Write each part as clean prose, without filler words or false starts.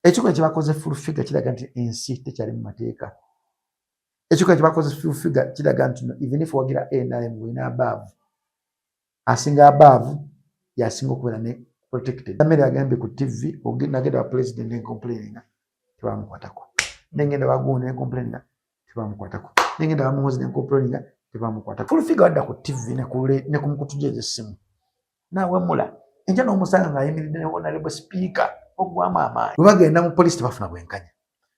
Ekikolwa kyebakoze Full Figure kiraga nti ensi tekyali mu mateeka. Ekikolwa kyebakoze Full Figure kiraga nti no, even if wagira NRM, olina above, asinga above yasinga okubeera ne protected. Mmere agambye ku TV, nagenda wa president nencomplaininga, tebamukwatako. Nengenda wagundi nencomplaininga, tebamukwatako. Nengenda wamuhozi nencomplaininga, tebamukwatako. Full Figure wadda ku TV ne ku mukutu gye ez'essimu nawemula. Enkya n'omusanga ng'ayimiridde ne honorable speaker, ogwamu amaanyi. Bwe bagenda mu poliisi tebafuna bwenkanya,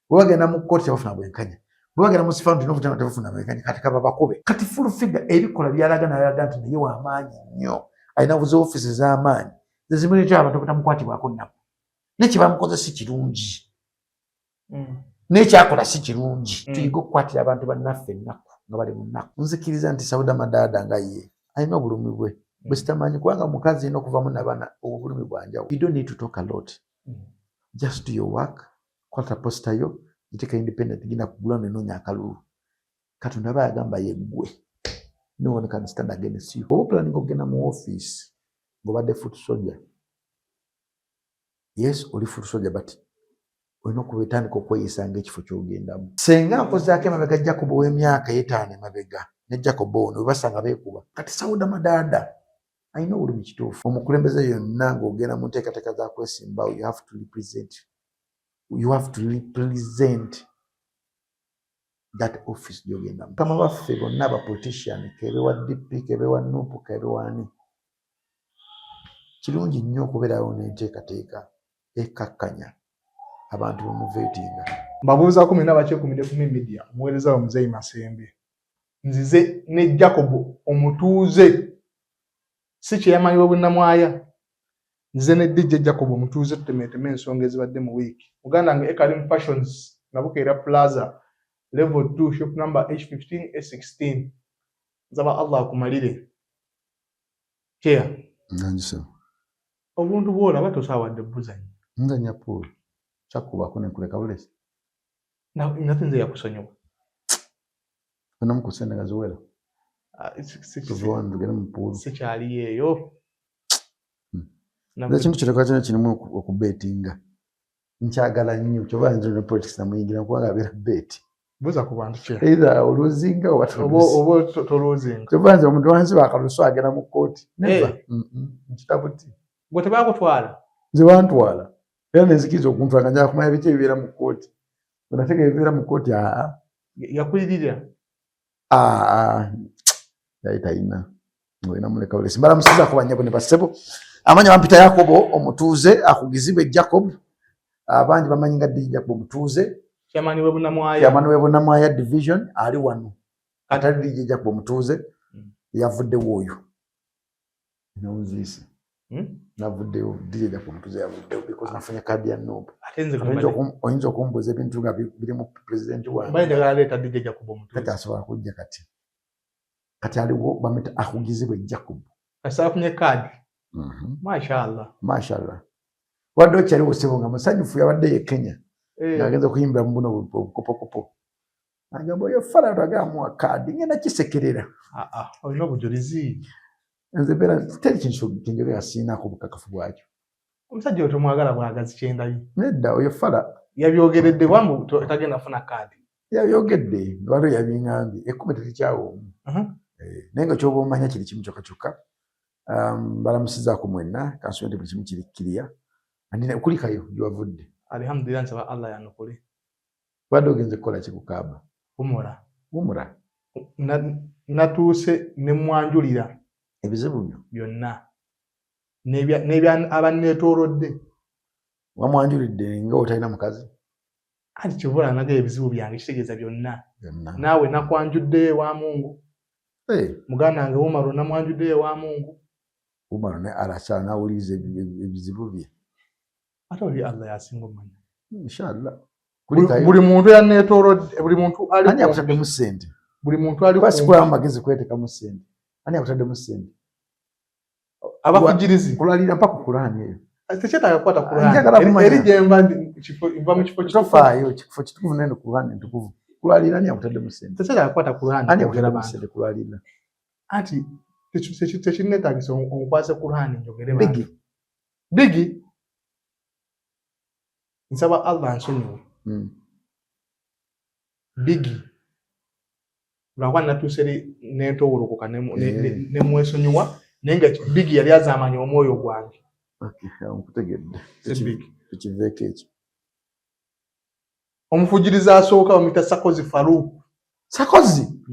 bwe bagenda mu kooti tebafuna bwenkanya, bwe bagenda mu sifanti n'obutama tebafuna bwenkanya. Kati kaba bakube. Kati Full Figure ebikola byalaga nalaga nti naye w'amaanyi nnyo, alina buzi ofiisi z'amaanyi zezimuleetera abantu obutamukwatibwako nnaku. Naye kye bamukoze si kirungi, n'ekyakola si kirungi. Tuyige okukwatira abantu bannaffe ennaku nga bali mu nnaku. Nzikiriza nti Sauda Madaada nga ye alina obulumi bwe bwe sitamanyi, kubanga mukazi alina okuvamu nabana, obwo bulumi bwanjawulo. You don't need to talk a lot, just do your work. Kwata poster yo, giteeka independent, genda kugula nenoonya akalulu. Katonda aba yagamba yeggwe, no one can stand against you. Oba planning okugenda mu office ng'obadde foot soldier, yes, oli foot soldier, but olina okuba etandika okweyisa ng'ekifo ky'ogendamu. Senga nkozaako emabega Jacob ow'emyaka 5 emabega ne Jacob ono we basanga beekuba. Kati Sauda Madaada alina obulumi kituufu. Omukulembeze yonna ng'ogenda mu nteekateeka za kwesimbawo, you have to represent, you have to represent that office gy'ogendamu. Kama baffe bonna aba politician, kebe wa DP, kebe wa NUP, kebe wani, kirungi nnyo okubeerawo n'enteekateeka ekkakkanya abantu bemuveetinga. Mbabuuzaako mwena abakyekumidde ku media, omuweereza we Muzeeyi Masembe. Nzize ne Jacob omutuuze, si kyeyamanyi we Bunnamwaya. Nzize ne DJ Jacob omutuuze, tutemeeteme ensonga ezibadde mu wiiki. Muganda wange, Ekarim Fashions, Nabukeera Plaza, level 2, shop number H15 A16. Nsaba Allah akumalire kyeya. Nangisebo. Obuntu bwolaba tosaawadde buzannya. Nzanya pool, kyakubako nenkuleka bulesi. Nate nze yakusonyiwa. Onamu ku ssente nga ziwera. Ah, Tuve wano tugende mu pool. Sikyaliyo eyo. Nze ekintu kireka kino kirimu okubeetinga nkyagala nnyo. Kyova nze ne politics namuyingira, kubanga abeera bet. Buuza ku bantu kye. Either oluzinga oba oba oba toluzinga. Kyova nze omuntu wansi bakalusu agenda mu kooti, never. Nkitabuti. Gwe tebakutwala? Nze bantwala, era nenzikiriza okuntwala nga njala kumanya biki ebibeera mu kooti. Bwenatega ebibeera mu kooti, aa. Yakulirira. Aa, yali talina, olina muleka bulesi. Mbalamusizaako banyabo ne bassebo. Amanya bampita Yakobo omutuuze, akugizibwe Jacob. Abangi bamanyi nga DJ Jacob omutuuze. Kyamani we Bunamwaya. Kyamani we Bunamwaya division ali wano. Atali DJ Jacob omutuuze, yavuddewo oyo nawuziise. Navuddewo, DJ Jacob omutuuze yavuddewo because nafunye kaadi ya NUP. Ate nze Oyinza okumbuuza ebintu nga birimu pulezidenti wange. Mbaye njagala leeta DJ Jacob omutuuze. Kati asobola kujja kati. Kati aliwo bamwita akugizibwe Jacob. Kasita afunye kaadi. Mashallah. Mashallah, wadde okyaliwo ssebo nga musanyufu, yabadde ye Kenya. Ng'agenza okuyimbira mu buno obukopokopo, agamba oyo fala tagamuwa kaadi, ngenda kisekerera. Ah, ah, olina obujulizi? Nze mbeera teri kintu kinjogera siinaako bukakafu bwakyo. Omusajja oyo tomwagala bwagazi, kyendabye. Nedda, oyo fala. Yabyogeredde bwambu tagenda funa kaadi. Yabyogedde, waliwo yabiŋambye, ekkumi terikyawa omu. Naye nga kyoba omanya kiri kimu kyokka kyokka. Balamusizaako mwenna, kansubire nti buli kimu kiri kiriya. Andina kulikayo gyewavudde. Alhamdulillah, nsaba Allah yanukule. Wadde ogenze kukola ki ku Kaaba? Umura. Umura. Natuuse ne mwanjulira ebizibu byo byonna n'ebya abanneetoolodde. Wamwanjulidde nga otalina mukazi? Anti kivula naga ebizibu byange kitegeeza byonna. Byonna. Naawe nakwanjuddeyo ewa Mungu. Muganda wange Umaru namwanjuddeyo ewa Mungu. Umaru ne alakyala nawuliriza ebizibu bye. Ate oli Allah yasinga omumanya. Inshallah. Buli muntu yanneetoolodde, buli muntu ali Ani akutaddemu ssente? Buli muntu ali Kuba sikulamu magezi kwetekamu ssente. Ani akutaddemu ssente? Abafujirizi. Kulalira mpaka Kuraani eyo. Tekyetaaga kukwata Njagala Kuraani. kumanya. Eri gye nva nva mu kifo kitukuvu. Tofaayo, kifo kitukuvu nene, Kuraani entukuvu. Kulalira ani akutaddemu ssente? Tekyetaaga kukwata Kuraani Ani kwogera akutaddemu bantu. ssente kulalira? Anti tekinneetaagisa onkwase Kuraani njogere bantu. Bigi. Bigi. Nsaba Allah ansonyiwe. Bigi lwakuba natuuse nentowolokoka nemwesonyiwa, naye nga Bigi yali azaamanya omwoyo gwange. Nkutegedde, tukiveeko ekyo. Omufujiriza asooka bamuyita Sakozi Faruk. Sakozi?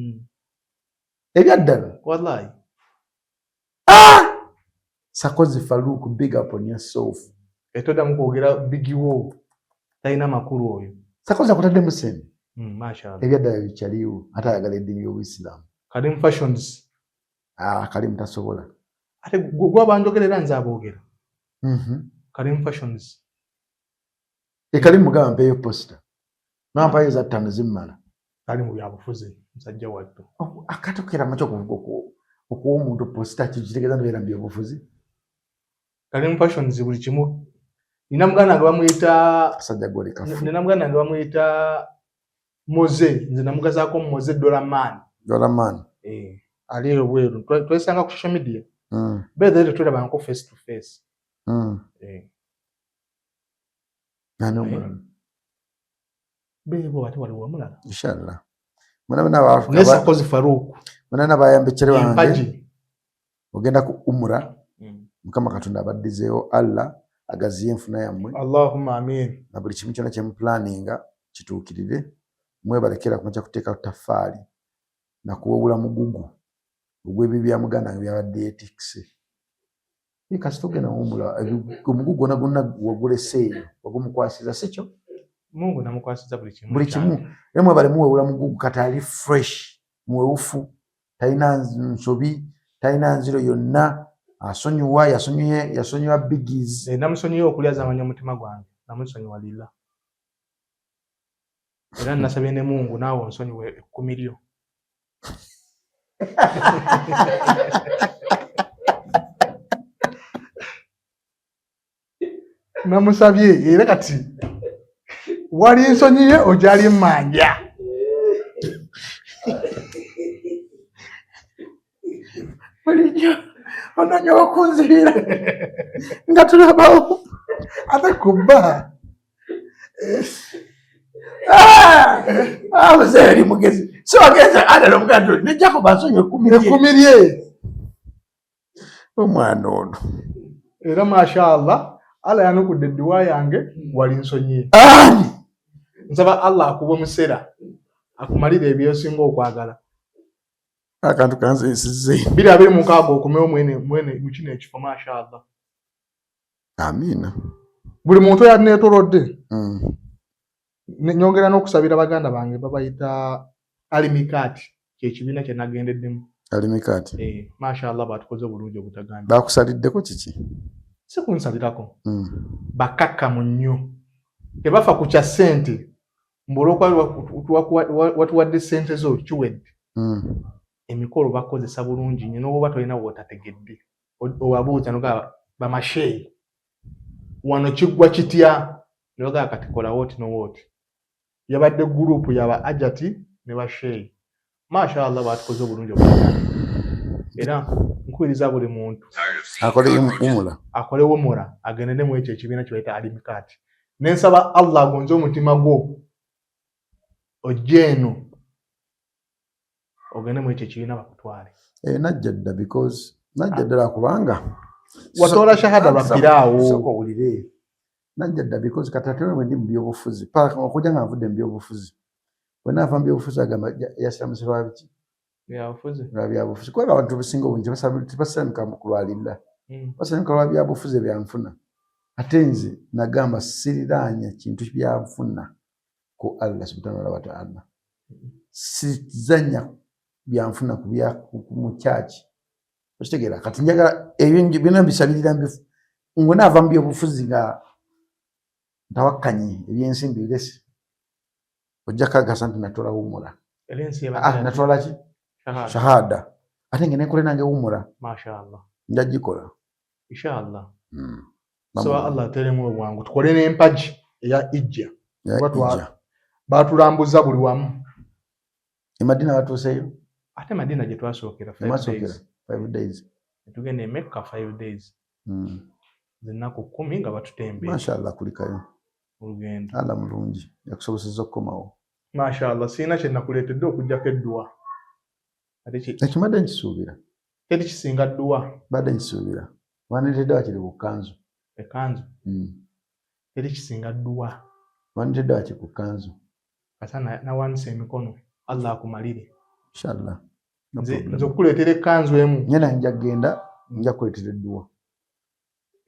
Ebyaddala? Wallahi. Ah! Sakozi Faruk, big up on yourself. Etoddamu kwogera Bigi wo, talina makulu oyo. Sakozi akutaddemu sente. Mashallah. Ebyaddala bikyaliwo, ate ayagala eddiini y'Obuyisiraamu. Karim Fashions. Ah, Karim tasobola. Ate gwabanjogera era nze aboogera. Karim Fashions. E Karim mugamba mpeeyo poster, nampayo za 5 zimmala. Kali mu byabufuzi musajja wattu. Akatokera makyo okuwa omuntu poster kitegeeza nti beera mu byobufuzi. Karim Fashions buli kimu. Nina muganda wange bamuyita Kasajja gole kafu. Nina muganda wange bamuyita Moze, nze namugazaako Moze Dollar Man. Dollar Man. Ali eyo bweru. Twesanga ku social media. Beera tetulabangako face to face. Nani omulala? Beebo ate waliwo omulala. Inshallah. Mwana Ne Sakozi Faruk. Mwana bayambe wange. Empaji. Ogenda ku Umra. Mukama Katonda abaddizeewo, Allah agaziye enfuna yammwe. Allahumma amin. Na buli kimu kyonna kye mupulaninga kituukirire. Mwebalekera kumakya kuteeka taffaali na kuwewula mugugu ogw'ebibi bya muganda wange byabadde yeetikise. Kasita ogenda wumula, omugugu gwonna gwonna waguleseeyo, wagumukwasiza, si kyo? Mungu namukwasiza buli kimu. Buli kimu. Era mwebale muwewula mugugu, kati ali fresh, muwewufu, talina nsobi, talina nziro yonna, asonyiwa, yasonyiwa Biggies. Namusonyiye okulya zamanya omutima gwange, namusonyiwa lilla. Era nasabye ne Mungu naawe onsonyiwe ekkumi lyo. Namusabye era kati wali nsonyiye ogyali mmanja. Bulijjo onoonya okunzibira nga tulabawo. Ate kubba. Muzeeyi oli mugezi. Si wagenze adala omuganda oli, ne Jacob ansonyiwe ekkumi lye. Ekkumi lye. Omwana ono. Era mashallah, Allah yanukudde edduwa yange, wali nsonyiye. Ani? Nsaba Allah akuwe musera, akumalire ebyosinga okwagala. Akantu kanzisize. 2026 okomewo mwene mu kino ekifo mashallah. Amiina. Buli muntu yaneetolodde. Nyongera n'okusabira baganda bange babayita Alimikati, kye kibiina kye nagendeddemu. Alimikati. Mashallah batukoze obulungi obutagambye. Bakusaliddeko kiki? Si kunsalirako. Bakakkamu nnyo. Tebafa ku kya ssente. Mbu olw'okuba watuwadde ssente zo kiwedde. Emikolo bakozesa bulungi nnyo n'oba tolina w'otategedde. Obabuuza n'ogamba bamasheeyi. Wano kiggwa kitya? Ne bagamba kati kola wooti n'owooti. Yabadde gurupu yaba Ajati ne basheeyi. Mashallah batukoze obulungi obutagambye. Era nkubiriza buli muntu akole umura, akole umura, agende mu ekyo ekibiina kye bayita Alimikati. Ne nsaba Allah agonze omutima gwo ojje eno ogende mu ekyo ekibiina bakutwale. Najja dda because najja ddala kubanga watoola shahada lwa piraawo. Sooka owulire. Najja dda because kati ate bwe ndi mu byobufuzi, paka okujja nga nvudde mu byobufuzi. Bwe naava mu byobufuzi agamba yasiramuse lwa biki? Byabufuzi. Lwa byabufuzi. Kubanga abantu abasinga obungi tebasiramuka ku lwa lilla. Basiramuka lwa byabufuzi ebyanfuna. Ate nze nagamba siriraanya kintu byanfuna ku Allah subhanahu wa ta'ala. Sizannya byanfuna ku bya mu church. Okitegeera? Kati njagala ebyo byonna mbisabirira ngo naava mu byobufuzi nga ntawakkanye ebyensi mbirese. Ojja kagasa nti natoola wumula. Era ensi ebadde Natoola ki? Shahada. Shahada. Ate nge nenkole nange wumula. Mashallah. Nja gikola. Inshallah. So Allah ateremu obwangu tukole n'empagi eya Ijja. Ya Ijja. Batulambuza buli wamu. E Madina batuuseeyo? Ate Madina gye twasookera 5 Mwasookera? days. 5 days. Ne tugenda e Mecca 5 days. Ennaku 10 nga batutembeera. Mashallah kulikayo. Olugendo. Allah mulungi, yakusobosezza okukomawo. Mashallah, sirina kye nakuleetedde okuggyako edduwa. Ate Ekyo mbadde nkisuubira. Teri kisinga dduwa. Mbadde nkisuubira. Wandeetedde wakiri ku kkanzu. Ekkanzu? Teri kisinga dduwa. Wandeetedde wakiri ku kkanzu. Kasa nawanise emikono, Allah akumalire. Inshallah. No Nze problem. nze okukuleetera ekkanzu emu. Nyena nja kugenda, nja kukuleetera edduwa.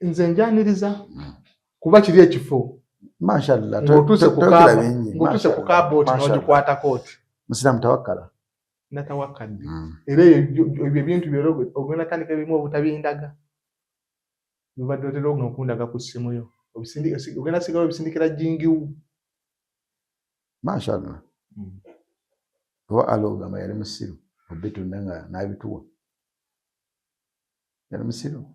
Nze njaniriza kuba kiri ekifo. Mashallah. Ng'otuuse ku Toyogera Kaaba, bingi. ng'otuuse ku Mashallah. Kaaba oti Mashallah. n'ogikwatako oti. Musiraamu tawakkala. Natawakkadde. Era ebyo ebintu byera ogenda tandika ebimu obutabindaga. Bibadde otera okundaga ku ssimu yo. Ogenda sigala obisindikira jingiwu. Mashallah. Oba Allah ogamba yali musiru obitunda nga n'abituwa. Yali musiru.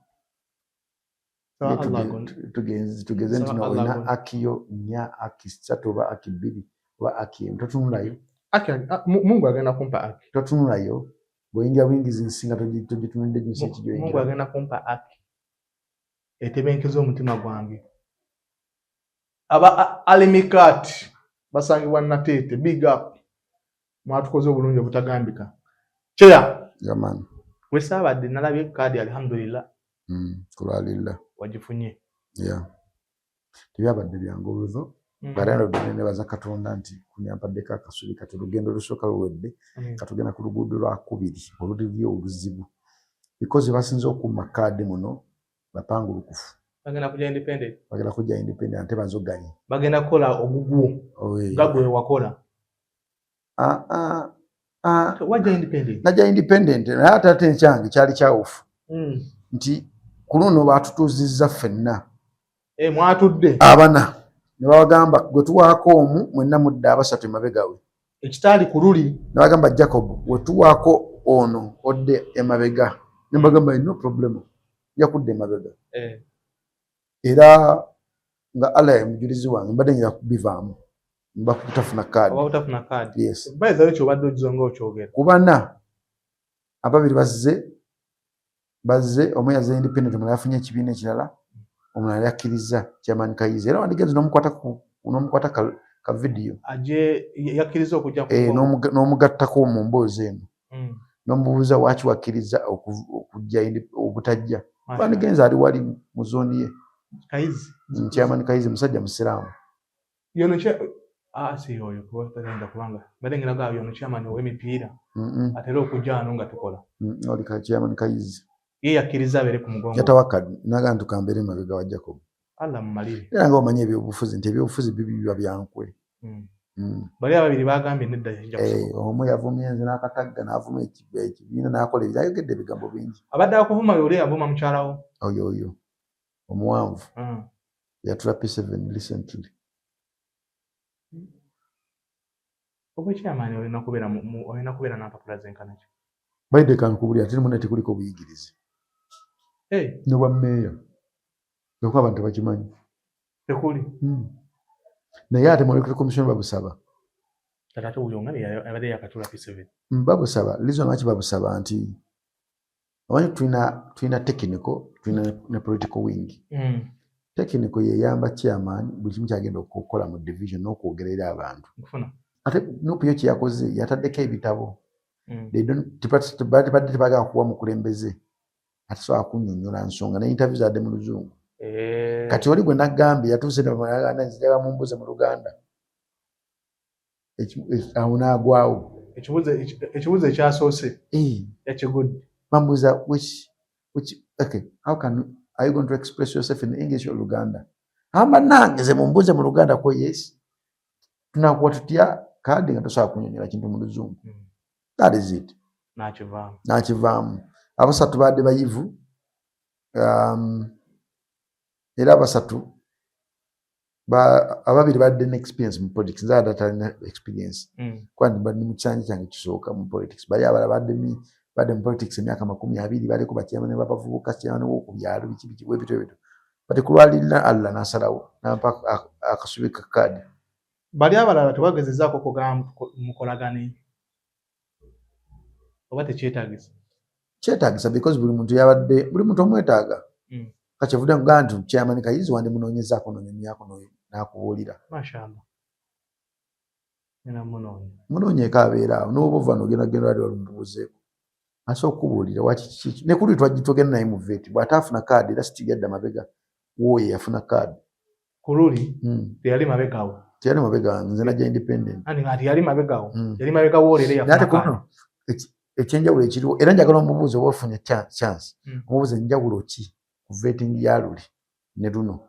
Sawa, Naye Allah tugeze nti Sawa, no Allah olina agonda. akiyo nnya, aki ssatu oba aki bbiri oba aki emu, totunulayo. Aki, Mungu agenda kumpa aki. Totunulayo, bw'oyingira buyingizi nsi nga togitunudde nsi eki Mungu gy'oyingira. agenda kumpa aki etebenkeza omutima gwange. Aba Alimikat basangibwa Nateete, big up. Mwatukoze obulungi obutagambika. Chair. Yeah, man. Wesaabadde nalabye kaadi, alhamdulillah. Kulwalillah. Wagifunye. Yeah. Tebyabadde byangu olutho. Bw'ate nebaza Katonda nti kunyambaddeko akasubi kati olugendo olusooka luwedde. Katugenda ku luguudo lwakubiri oluliri oluzibu because basinze okumma kaadi muno bapangulukufu. Bagenda kujja independent. Bagenda kujja independent ate bazoganye. Bagenda kukola ogugwo. Oye. Nga gwe wakola. Ah, ah, ah. Wajja independent. Najja independent naye ate ate ekyange kyali kyawufu. Nti ku luno baatutuuzizza ffenna. Mwatudde. Abana ne babagamba gwe tuwaako omu mwenna mudda abasatu emabega we. Ekitaali ku luli. Ne bagamba Jacob we tuwaako ono odde emabega. Ne mbagamba no problem. Nja kudda emabega. Era nga Allah ye mujulizi wange mbadde nja kubivaamu. Mba kutafuna kaadi. Oba kutafuna kaadi. Yes. By the way, ky'obadde ojja okyogera. Ku bana ababiri bazze omu yazze independent, omulala yafunye ekibiina ekirala, omulala yakkirizza Chairman Kayizi. Era wandigenze n'omukwata ka video. Aje yakkiriza okujja ku N'omugattako mu mboozi eno. N'omubuuza lwaki wakkiriza okujja obutajja. Masha. Wandigenze ali wali mu zooni ye. Kayizi. Chairman Kayizi musajja musiraamu. Yono si oyo, kuba tagenda kubanga mbadde ngenda gaba yono chairman ow'emipiira. Atera okujja wano nga tukola. Oli ka Chairman Kayizi. Ye yakkiriza abeere ku mugongo. Yatawakka n'agamba nti kambeere emabega wa Jacob. Allah mumalire. Era nga omanyi ebyobufuzi nti ebyobufuzi bibi biba byankwe. Bali ababiri bagambye nedda kijja kusoboka. Omu yavumye nze n'akatagga n'avuma ekibiina n'akola ebyo, ayogedde ebigambo bingi. Abadde akuvuma y'oli yavuma mukyala wo. Oyo oyo omuwanvu. Yatula P7 recently. Obwa chairman olina kubeera n'empapula zenkana ki? Baidde kankubulira ate munne tekuliko buyigirize. Ne bwa mmeeya. Lw'okuba abantu tebakimanyi. Tekuli. Naye ate mu Electoral Commission babusaba. Kati ate wuuyo nga abadde yakatula P7. Babusaba. Reason lwaki babusaba nti omanyi tulina technical, tulina ne political wing. Technical yeyamba chairman buli kimu kyagenda okukola mu division n'okwogera eri abantu. Nkufuna. Ate NUP yo kye yakoze yataddeko ebitabo. They don't, tebadde tebaagala kuwa mukulembeze atasobola kunnyonnyola nsonga ne interview zaadde mu Luzungu. Kati oli gwe nagambye yatuuse ne bamugamba nti njagala mumbuuze mu Luganda. Awo n'agwawo. Ekibuuzo ekyasoose yakigudde. Bambuuza which, okay, how can, are you going to express yourself in English or Luganda? Amba nange nze mumbuuze mu Luganda ko yes. Tunakuwa tutya kaadi nga tosobola kunnyonnyola kintu mu Luzungu. That is it. N'akivaamu. N'akivaamu. Abasatu baadde bayivu. Era abasatu ababiri badde ne experience mu politics. Nze adde atalina experience. Kuba ndi mu kisanja kyange kisooka mu politics. Bali abalala badde mu politics emyaka 20, baliko bachairman b'abavubuka, chairman w'oku byalo, biki biki, bwe bityo bityo. But ku lwalirira Allah n'asalawo n'ampa akasubi ka kaadi. Bali abalala tebagezezzaako kugamba mukolagane oba tekyetaagisa? Kyetaagisa because buli muntu yabadde, buli muntu omwetaaga. Kati kyevudde nkugamba nti Chairman Kayizi wandimunoonyezaako n'onyumyako N'akubuulira. Mashallah. Ngenda munoonya. Munoonyeeko, abeera awo. N'oba ova nogenda genda wali walumubuuzeeko, asobola okukubuulira waki kiki. Ne kuli twagenda naye mu vet, bw'ataafuna kaadi era still yadda mabega wooyo yafuna kaadi. Ku luli teyali mabegawo? Teyali mabega, nze najja independent. Andi nga teyali mabegawo. Yali mabega wooli era Naye ate yafuna kaadi. kuno ekyenjawulo ekiriwo, era njagala omubuuze oba ofunye chance, omubuuze enjawulo ki ku vetting ya luli ne luno.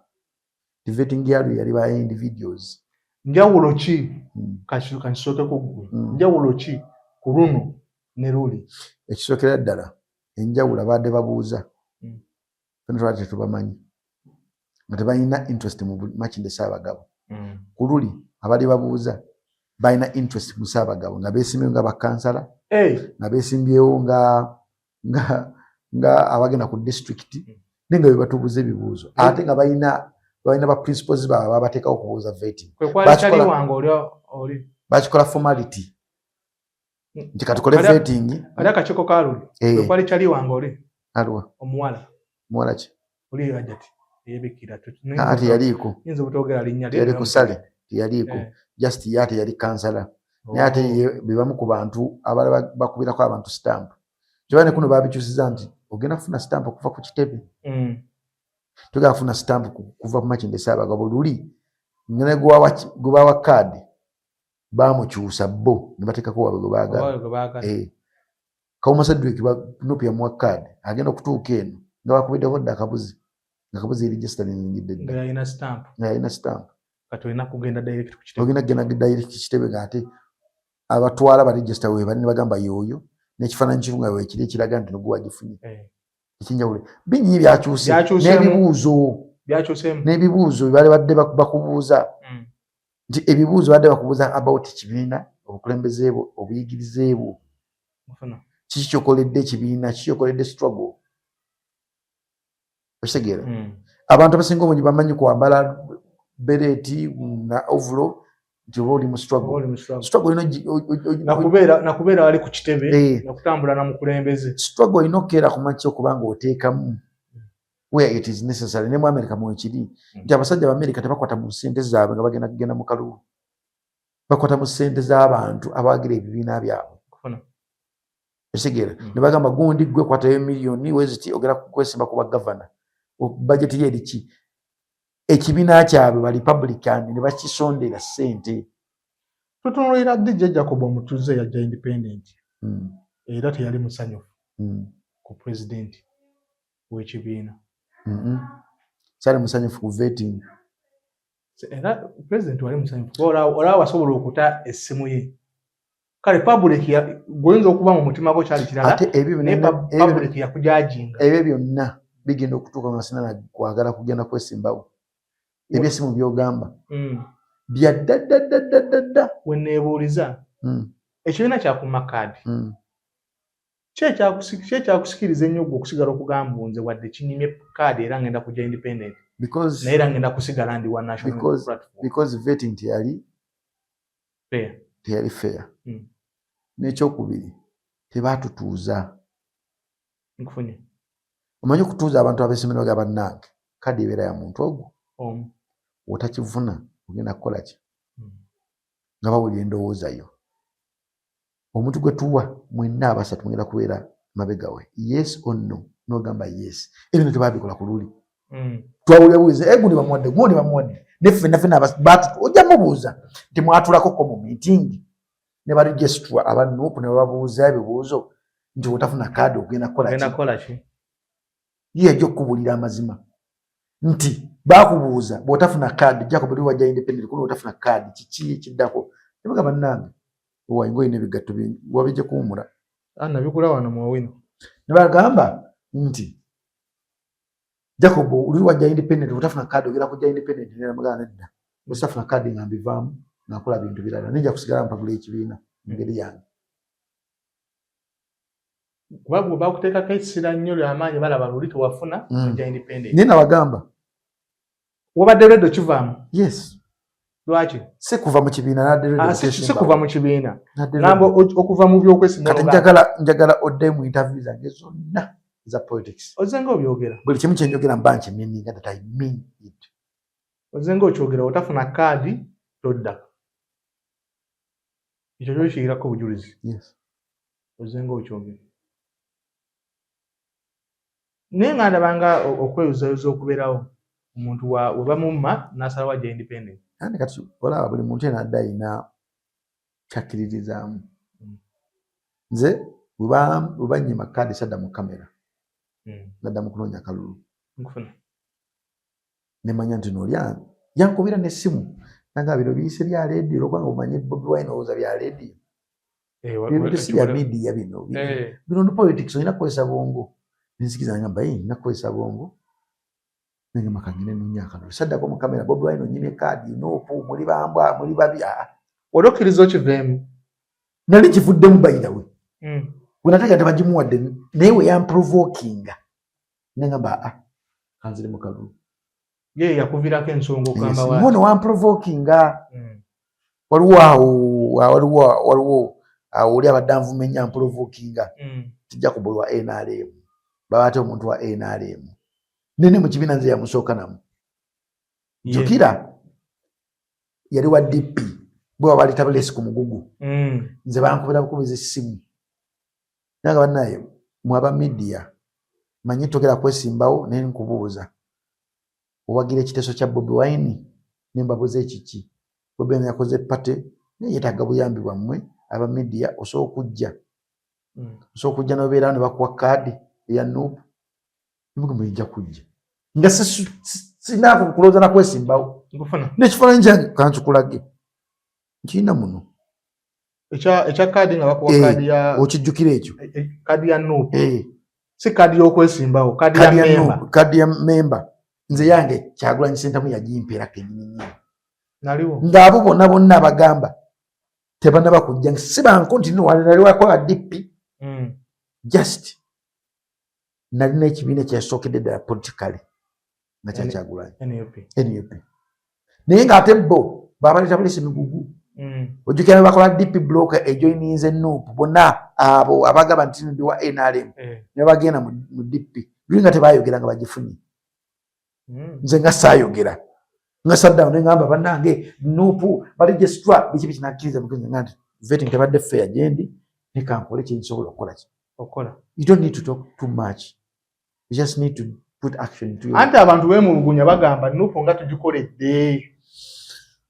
Ti vetting ya luli yali ba individuals. Njawulo ki? Kankisooke ku ggwe. Njawulo ki ku luno ne luli? Ekisookera ddala, enjawulo abadde babuuza fena twali tetubamanyi, nga tebalina interest mu Makindye Ssaabagabo. Ku luli abadde babuuza balina interest mu Ssaabagabo, nga beesimbyewo nga bakansala, nga beesimbyewo nga abagenda ku district, naye nga bebatubuuza ebibuuzo, ate nga balina ba principals baabwe babateekawo okubuuza vetting. Kwe kwali kyali wange oli. Bakikola formality nti katukole vetting. Ali akakiiko ka luli. Kwe kwali kyali wange oli. Alwa? Omuwala. Muwala ki? Oli ajati eyebikira. Aa, teyaliiko. Yinza obutogera linnya. Teyali ku sale, teyaliiko. Just ye ate yali kansala, naye ate ye be bamu ku bantu abalala bakubirako abantu stamp. Kyova ne kuno babikyusiza nti ogenda kufuna stamp okuva ku kitebe, togenda kufuna stamp kuva ku Makindye Ssaabagabo. Luli ne gwe bawa kaadi bamukyusa bo ne bateekako waabwe gwe baagala. Oba gwe baagala. Eh. Kawuma Cedric NUP yamuwa kaadi, agenda okutuuka eno nga bakubiddeko dda akabuzi, nga kabuzi eriregisterinzingidde nga dda. Yalina stamp. Nga yalina stamp. Kati olina kugenda direct ku kitebe. Ogenda kugenda direct ku kitebe, ng'ate abatwala ba register we bali ne bagamba yooyo, n'ekifaananyi kiru nga weekiri ekiraga nti nogwe wagifunye. Ekyenjawulo bingi byakyuse. Byakyuseemu. N'ebibuuzo. Byakyuseemu. N'ebibuuzo bye badde bakubuuza, nti ebibuuzo badde bakubuuza about kibiina, obukulembeze bwo, obuyigirize bwo, Nfuna. kiki kyokoledde ekibiina, kiki kyokoledde struggle, okitegeera? Abantu abasinga obungi bamanyi kwambala beret na overall nti oba oli mu struggle. Oba oli mu struggle. Struggle olina Nakubeera wali ku kitebe. Nakutambula na mukulembeze. Struggle olina okukeera ku makya okuba nga oteekamu where it is necessary. Ne mu America mwekiri, nti abasajja ba America tebakwata mu ssente zaabwe nga bagenda kugenda mu kalulu, bakwata mu ssente z'abantu abawagira ebibiina byabwe. Kufuna. Okitegeera? Mm. Ne bagamba gundi gwe kwatayo miliyoni weziti ogenda kwesimba ku bagavana, bajeti ye eriki, ekibiina kyabwe ba Republican ne bakisondera ssente. Tutunuulira DJ Jacob omutuuze yajja independent, era teyali musanyufu ku president w'ekibiina. Sali musanyufu ku vetting. Era president wali musanyufu kuba olaba wasobola okuta essimu ye. Kale public gweoyinza okuba mu mutima gwo kyali kirala, Ate ebyo naye byonna public yakujajinga. Ebyo byonna bigenda okutuuka nga sina kwagala kugenda kwesimbawo. Ebyesimu byogamba bya dda dda dda dda dda dda. Weneebuuliza, ekibiina kyakuma kaadi, ki ekyakusikiriza ennyo gwe okusigala okugamba nze wadde kinyimye kaadi era ngenda kujja independent, Because naye era ngenda kusigala ndi wa National Platform? Because vetting teyali Fair. Teyali fair. N'ekyokubiri, tebaatutuuza. Nkufunye. Omanyi okutuuza abantu ab'essomero ga bannange, kaadi ebeera ya muntu ogwo, Omu. otakivuna ogenda kukola ki? Nga bawulira endowooza yo, omuntu gwe tuwa mwenna abasatu mugenda kubeera mabega we, yes or no? Nogamba yes. Ebino tebabikola ku luli. Twawulira bulizi gundi bamuwadde, gundi bamuwadde, ne ffenna ffenna ojja mubuuza nti mwatulako mu meeting ne ba registrar aba NUP ne bababuuza ebibuuzo nti otafuna kaadi ogenda kukola Ogenda ki? kukola ki? Ye yajja okukubulira amazima nti bakubuuza bw'otafuna kaadi, Jacob oli wajja independent, kuno otafuna kaadi kiki ekiddako? Nebaga bannange, owaye ngaolina ebigatto bingi wabijja kuwumula. Ah, nabigula wano mu Owino. Ne bagamba nti Jacob oli wajja independent, otafuna kaadi ogenda kujja independent? Nemugamba nedda, bwesitafuna kaadi nga mbivaamu nga nkola bintu birala, ninja kusigala mpagula ekibiina mu ngeri yange. Kuba gwe bakuteekako essira nnyo lyamaanyi, balaba luli tewafuna, ojja independent. Naye nabagamba. Wabadde ready okivaamu? Yes. Lwaki? Si kuva mu kibiina, nadde. Ah, si kuva mu kibiina, ngamba okuva mu byokwesimba. Kati njagala odde mu interview zange zonna za politics. Ozze nga obyogera. Buli kimu kyenjogera mba nkimeaninga, that I mean it. Ozenga okyogera, otafuna kaadi todda. Ekyo kyokiyirako obujulizi. Ozenga okyogera, naye nga ndabanga okweyuzayoza okubeerawo, omuntu we bamumma n'asalawo ajja independent. Andi kati olaba buli muntu ena adde alina kyakkiririzaamu. Nze bwe bannyima kaadi sadda mu kamera, nadda mu kunoonya kalulu. Nkufuna. Nemanya nti nooli yankubira n'essimu nanga bino biyise bya leediyo, olwokubanga omanyi Bobi Wine owooza bya leediyo. Ebintu si bya media bino. Bino no politics, olina kukozesa bwongo. Nenzikiza ngamba, "Ye, nina kukozesa bwongo." Nengamba kangende noonya akalulu, saddako mu kamera, Bobi Wine onyimye kaadi, NUP muli bambwa, muli babi. Aa. Wali okkiriza okiveemu? Nali kivuddemu bayirawe. Bwe nategeera tebagimuwadde, naye we yamprovokinga nengamba, aa, kanzire mu kalulu. Ye yakuviirako ensonga okugamba wa Ngono wamprovokinga. Waliwo awo, waliwo awo oli abadde anvumenya, amprovokinga. Tijja kubulwa NRM, baba ate omuntu wa NRM nene mu kibiina nze yamusooka namu. Jjukira yali wa DP, bwe waba aleta bulesi ku mugugu. Nze bankubira bukubiza essimu nanga, bannaye mwaba media, manyi togera kwesimbawo, naye nkubuuza, owagira ekiteeso kya Bobi Wine? Nembabuuza ekiki Bobi Wine yakoze party, naye yeetaaga buyambi bwammwe aba media. Osobola okujja, osobola okujja nobeerawo ne bakuwa kaadi eya NUP. Nimugamba nja kujja nga sinaako kulowooza nakwesimbawo. Nkufuna. N'ekifaananyi kyange kankikulage, nkirina muno. Ekya kaadi nga bakuwa kaadi ya Okijjukira ekyo? Kaadi ya NUP. Si kaadi y'okwesimbawo, kaadi ya Kaadi ya memba. NUP, kaadi ya memba. Nze yange Kyagulanyi Sentamu yagimpeera kennyini nnyini. Naliwo. Ng'abo bonna bonna abagamba tebannaba kujja, si banko nti no nali wakola DP. Just nalina ekibiina ekyasookedde ddala politically nga kya Kyagulanyi. NUP. NUP, naye ng'ate bo babaleeta bulesi migugu. Ojjukira ne bakola DP block ejoininze NUP, bonna abo abagamba nti ndi wa NRM ne bagenda mu DP luli nga tebayogera nga bagifunye. Nze nga saayogera, nga saddawo ne ŋŋamba bannange NUP baregistra biki biki, nakkiriza mugenzi nga nti vetting tebadde fair gyendi, ne kankole kyensobola okukola ki. Okukola. You don't need to talk too much, you just need to put action into your Anti abantu beemulugunya, bagamba NUP nga tugikoledde.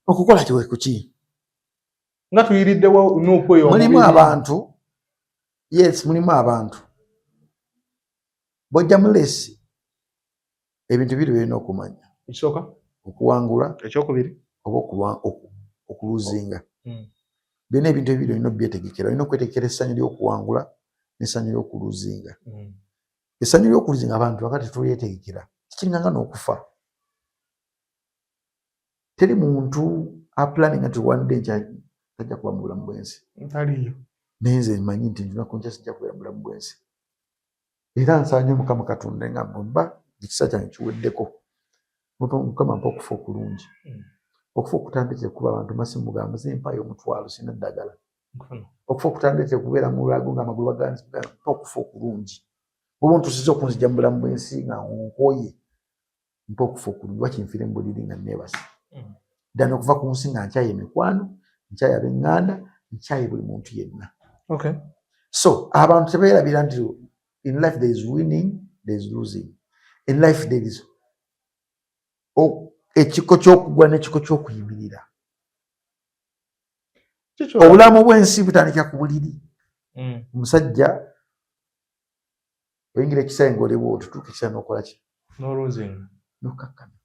Okukola kiwe kuki? Nga tuyiriddewo NUP eyo Mulimu omubiri. abantu, yes, mulimu abantu bojja mulesi ebintu biri byolina okumanya. Ekisooka? Okuwangula. Ekyokubiri? Oba okuluzinga. Byonna ebintu ebibiri olina obyetegekera. Olina okwetegekera essanyu ly'okuwangula n'essanyu ly'okuluzinga. Essanyu ly'okuluzinga abantu baka tetulyetegekera, kikiringanga n'okufa. Teri muntu aplaninga nti one day nkya tajja kuba mu bulamu bw'ensi. Ntaliyo. Naye nze mmanyi nti lunaku nkya sijja kubeera mu bulamu bw'ensi, era nsaba nnyo Mukama Katonda nga bwemba ekisa kyange kiweddeko, Mukama mpa okufa okulungi. Okufa okutandikire kuba abantu masimu gamba nze mpayo 10,000 sina ddagala. Nkufuna. Okufa okutandikire kubeera mu bulago nga amagulu baganzi, mpa okufa okulungi. Bwoba ontusiza okunzija mu bulamu bw'ensi nga nkooye, mpa okufa okulungi, wakinfiire mu buliri nga neebase. Ddala okuva ku nsi nga nkyaye emikwano, nkyaye ab'eŋŋanda, nkyaye buli muntu yenna. So abantu tebeerabira nti in life there is winning, there is losing. In life there is ekiko ky'okugwa n'ekiko ky'okuyimirira. Kiki Obulamu bw'ensi butandikira ku buliri. Omusajja oyingira ekisaawe ng'oliwo, otutuuka ekiseera n'okola ki? N'oluzinga. N'okkakkana.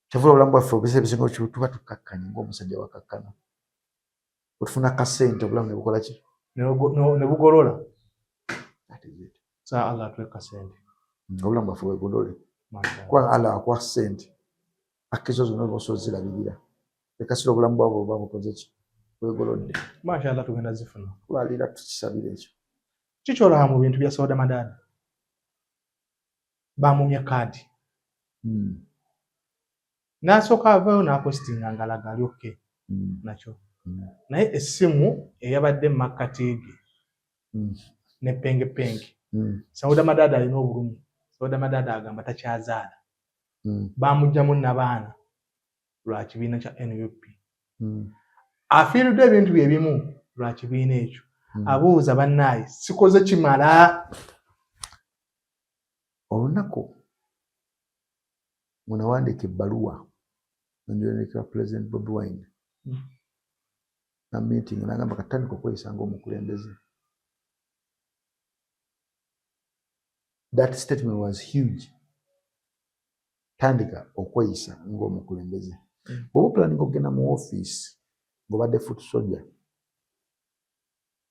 Kyavula obulamu bwaffe ebiseera ebisinga tuba tukkakkanye ng'omusajja wakakkana, otufuna kasente, obulamu ne bukola ki? Ne bugolola. That is it. Saa Allah atuwe kasente. Obulamu bwaffe bwegolole. Mashallah. Kubanga Allah akuwa ssente, akkiriza zonna oba osobola zirabirira, ekasira obulamu bwabwe oba bukoze ki? Bwegolodde. Mashallah, tugenda zifuna. Kulalira tukisabira ekyo. Kiki olaba mu bintu bya Sauda Madada? Bamumye kaadi. N'asooka avaayo n'apositinga ng'alaga ali okay nakyo. Naye essimu eyabadde mu makkati ge ne pengepenge. Sauda Madada alina obulumi. Sauda Madada agamba takyazaala. Bamugjamu nabaana lwa kibiina kya NUP. Afiiriddwa ebintu bye bimu lwa kibiina ekyo. Abuuza, bannaaye, sikoze kimala? Olunaku munawandiika ebbaluwa nenjolekera President Bobi Wine na meeting, nagamba katandika okweyisa ngaomukulembeze. That statement was huge. Tandika okweyisa ngaomukulembeze. Bwoba oplaninga okugenda mu office ng'obadde foot soldier,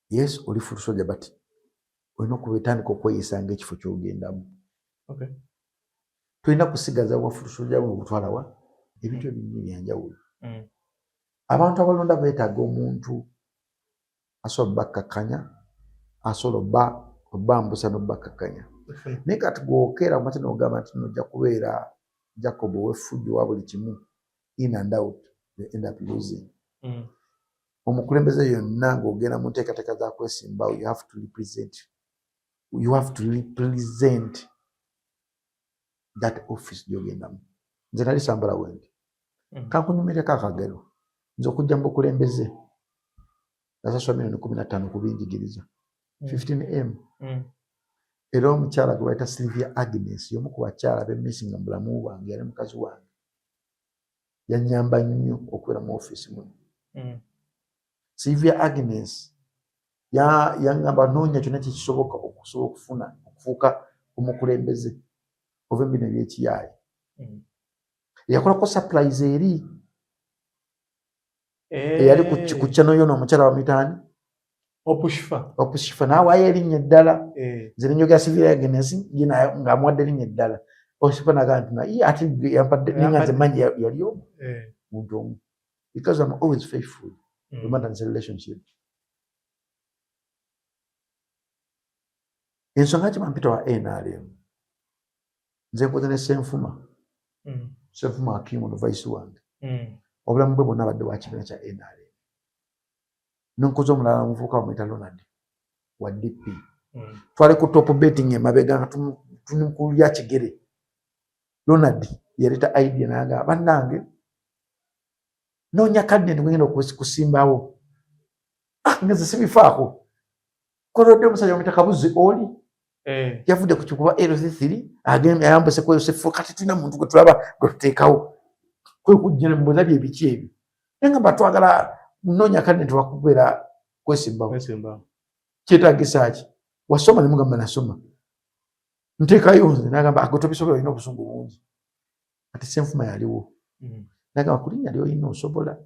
yes, oli foot soldier, but olina okubetandika okweyisa ngaekifo kyogendamu. Tolina kusigaza bwa foot soldier bwe obutwalawa ebintu ebingi byanjawulo. Abantu abalonda beetaaga omuntu asobola obbakkakkanya, asobola obbambusa n'obbakkakkanya. Naye kati gwokeera kumakya nogamba nti nojja kubeera Jacob ow'effujjo wa buli kimu, in and out, you end up losing. Omukulembeze yonna ng'ogenda mu nteekateeka za kwesimbawo, you have to represent that office gy'ogendamu. Nze nali sambala wendi. Kankunyumireko akagero. Nze okujja mu bukulembeze nasasula 15 miliyoni kubinjigiriza, 15M. Era omukyala gwe bayita Sylvia Agnes, y'omu ku bakyala bemisinga mu bulamu bwange, yali mukazi wange, yanyamba nnyo okubeera mu ofiisi muno. Sylvia Agnes yaŋŋamba noonya kyonna kyekisoboka okusobola okufuna okufuuka omukulembeze ova emirimu ebyekiyaayi. Yakolako surprise eri eyali ku channel yono omukyala wamitaani. Opushifa. Opushifa, naawaayo erinnya eddala. Nze nenjogera Sylvia Agnes ye ng'amuwadde erinnya eddala. Opushifa nagaa nti naye ate yampadde, naye nga nze manyi yali omu muntu omu, because I'm always faithful no matter the relationship. Ensonga ki bampita wa NRM, nze nkoze ne Senfuma. Senfuma Hakimu no vice wange, obulamu bwe bwonna abadde wa kibiina kya NRM. Nonkoze omulala omuvubuka bamuyita Ronald wa DP. Twali ku Top Betting emabega nga tuli kulya kigere. Ronald yaleeta idea nagamba, bannange, noonya candidate gwengenda okusimbawo. Ah, nga nze sibifaako. Kolodde omusajja bamuyita Kabuzi oli yavudde ku kikuba LC3, ayambuse ku LC4. Kati tulina muntu gwe tulaba gwe tuteekawo, kwe kujja nemubuuza bye biki ebyo, naye nga twagala noonya candidate wakubeera kwesimbawo. Kwesimbawo. Kyetagisa ki? Wasoma? Nemugamba nasoma, nteekayo nze. Nagamba ago tobisobola, olina obusungu bungi. Ati Senfuma yaliwo. Nagamba ku linnya lyolina osobola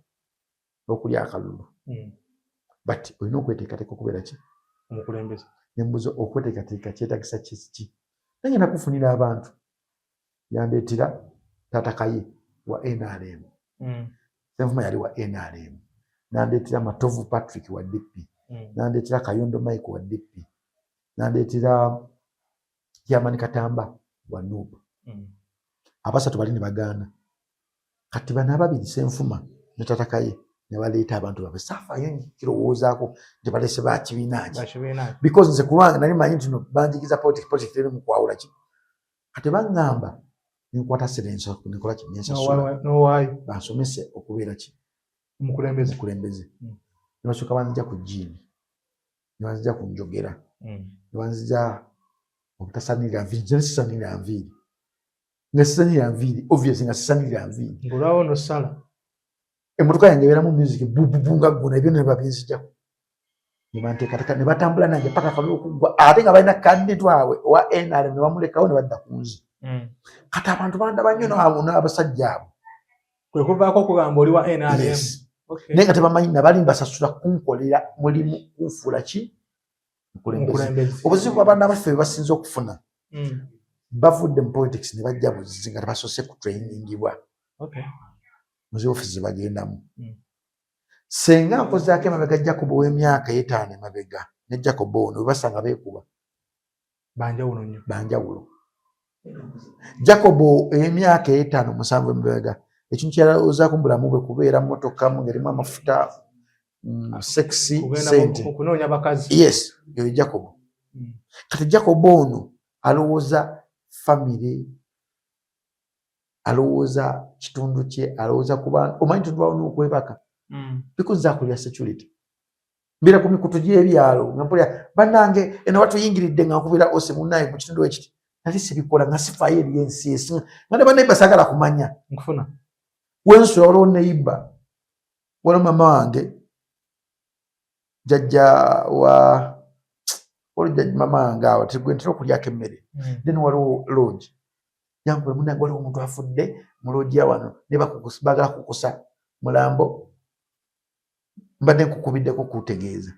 okulya akalulu, but olina okweteekateeka okubeera ki? Omukulembeze. Nembuuza, okweteekateeka kyetagisa kiki? Nange nakufunira abantu. Yandeetera taata Kaye wa NRM. Senfuma yali wa NRM. Nandeetera Matovu Patrick wa DP. Nandeetera Kayondo Mike wa DP. Nandeetera Chairman Katamba wa NUP. Abasatu bali ne bagaana. Kati bano ababiri, Senfuma ne taata Kaye, ne baleeta abantu baabwe. Saafaayo kirowoozaako nti balese bakibiina ki. Bakibiina ki. Because nze kulwange nali manyi nti no banjigiza politics, politics teri mu kwawula ki. Kati baŋŋamba nenkwata sente nenkola ki, nensasula. N'owaayo. Bansomese okubeera ki? Omukulembeze. Omukulembeze. Ne basooka banzija ku jiini, ne banzija ku njogera, ne banzija obutasanirira nviiri. Nze sisanirira nviiri, nga sisanirira nviiri, obvious nga sisanirira nviiri. Ng'olwawo nosala. Emmotoka yange ebeeramu music bububu nga guna ebyo ne babinzijako, ne banteekateeka, ne batambula nange paka kalulu okuggwa, ate nga balina candidate waabwe owa NRM ne bamulekawo ne badda ku nze. Kati abantu bandaba nnyo n'abasajja abo. Kwe kuvaako okugamba oli wa NRM. Yes. Naye nga tebamanyi nabali mbasasula kunkolera mulimu, kunfuula ki? Mukulembeze. Omukulembeze. Obuzibu abaana baffe bwe basinze okufuna, bavudde mu politics ne bajja buzizi nga tebasoose ku trainingibwa mu zi office zebagendamu. Senga nkozaako emabega, Jacob ow'emyaka 5 emabega ne Jacob ono bwe basanga beekuba. Banjawulo nnyo. Banjawulo. Jacob ey'emyaka 5, 7 emabega, ekintu kyalowoozaako mu bulamu bwe kubeera motoka ngerimu amafuta, sexy, Kugenda sente, okunoonya bakazi. Yes, yoyo Jacob. Kati Jacob ono alowooza family. Alowooza kitundu kye, alowooza ku bantu. Omanyi tundwawo n'okwebaka because nze akulira security, mbeera ku mikutu gy'ebyalo nga mpulira bannange eno batuyingiridde, nga nkubira ose munnaye mu kitundu ekiti. Nali sibikola nga sifaayo eri ensi esi, nga ne banneighbour saagala kumanya. Nkufuna. Wensula waliwo neighbour, waliwo mama wange, jjajja wa, waliwo jjajja mama wange awo gwe ntera okulyako emmere. Then waliwo lodge yankubira, munange waliwo omuntu afudde mu lodge ya wano ne baagala kukusa mulambo, mbadde nkukubiddeko kutegeeza.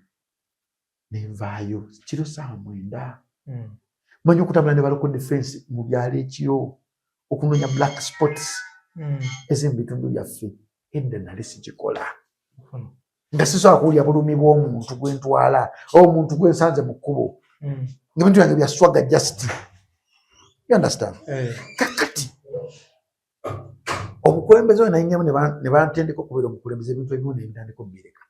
Nenvaayo kiro 9:00. Manyi okutambula ne baloko defense mu byalo ekiro okunoonya black spots eziri mu bitundu byaffe. Edda nali sikikola, nga sisobola kuwulira bulumi bw'omuntu gwentwala oba omuntu gwensanze mu kkubo, nga ebintu byange bya swagger, just you understand. Kakati obukulembeze we nayingamu ne bantendeka okubeera omukulembeze, ebintu ebimu nebitandika obbireka.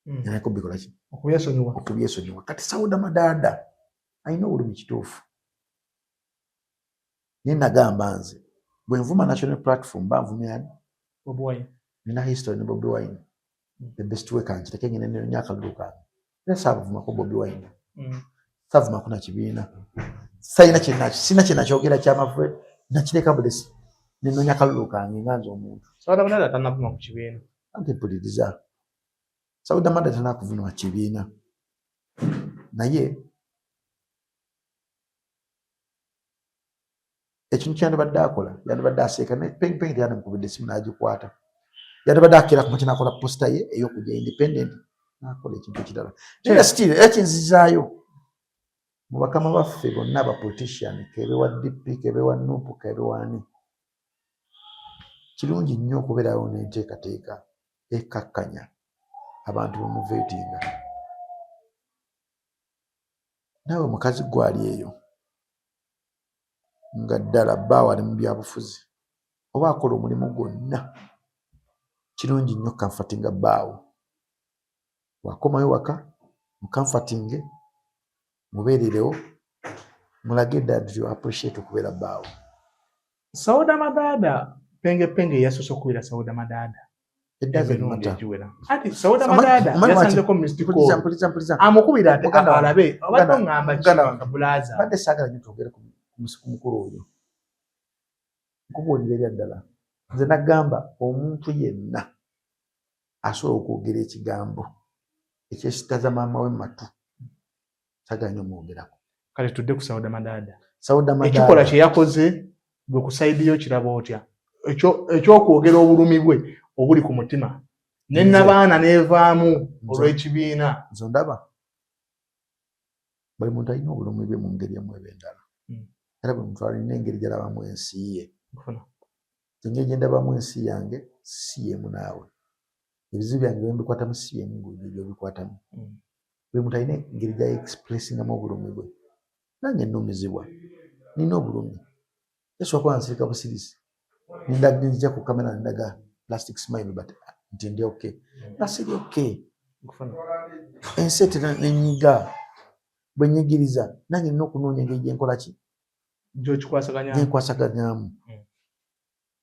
Nandika obbikola ki? Okubyesonyiwa. Okubyesonyiwa. Kati Sauda Madaada alina obulumi, kituufu, naye nagamba nze bwe nvuma National Platform banvumyani? Bobi Wine. Nina history ne Bobi Wine. The best way kankireke ngende nenoonya akalulu kange, era saabuvumako Bobi Wine. Saavumako na kibiina, salina sina kyenakyogera kyamavu, nakireka bulesi nenoonya akalulu kange nga nze omuntu. Sauda Madaada tannavuma ku kibiina. Anti mpuliriza, Sauda Madaada tanakuvunwa kibiina, naye ekintu kyandibadde akola, yandibadde aseeka ne Peng Peng teyandimukubidde esimu n'agikwata. Yandibadde akeera ku makya n'akola poster ye ey'okujja independent, n'akola ekintu ekirala. Naye still era kinzizaayo mu bakama baffe bonna aba politician, kebe wa DP, kebe wa NUP, kebe wani, kirungi nnyo okubeerawo n'enteekateeka ekkakkanya abantu bemuveetinga. Naawe mukazi gwali eyo nga ddala bbaawo ali mu byabufuzi oba akola omulimu gwonna, kirungi nnyo comfortinga bbaawo. Bw'akomayo waka, mucomfortinge, mubeererewo, mulage ddala nti you appreciate okubeera bbaawo. Sauda Madaada, Penge Penge yasoose okukubira Sauda Madaada It doesn't emirundi matter. egiwera. Ati Sauda Omanyi- Madaada omanyi lwaki? yasanzeko missed Mpuliriza, call. mpuliriza, mpuliriza. Amukubira ate Muganda wange, alabe obadde muganda- oŋŋamba ki muganda wange. bulaaza. Mbadde saagala nnyo twogere ku mukulu oyo. Nkubuulira ebya ddala, nze nagamba omuntu yenna asobola okwogera ekigambo ekyesitaza maama we matu, saagala nnyo mwogerako. Kale tudde ku Sauda Madaada. Sauda Ekikolwa Madaada kye yakoze gwe ku side yo kiraba otya? Ekyokwogera obulumi bwe obuli ku mutima ne Nze- nabaana n'evaamu olw'ekibiina. Nze ndaba buli muntu alina obulumi bwe mu ngeri emu eba endala. Era buli muntu alina engeri gy'alabamu ensi ye. Nkufuna. Engeri gye ndabamu ensi yange si yemu naawe. Ebizibu byange bye mbikwatamu si byemu gyobikwatamu. Buli muntu alina engeri gya expressingamu obulumi bwe. Nange nnumizibwa, nina obulumi, esobola kuba nsirika busirisi, nendaga, nzija ku kamera nendaga plastic smile, but nti ndi okay nga siri okay. Nkufuna. Ensi etera nenyiga, bwe nyigiriza nange nina okunoonya engeri gyenkola ki Gy'okikwasaganya. Gyenkwasaganyaamu.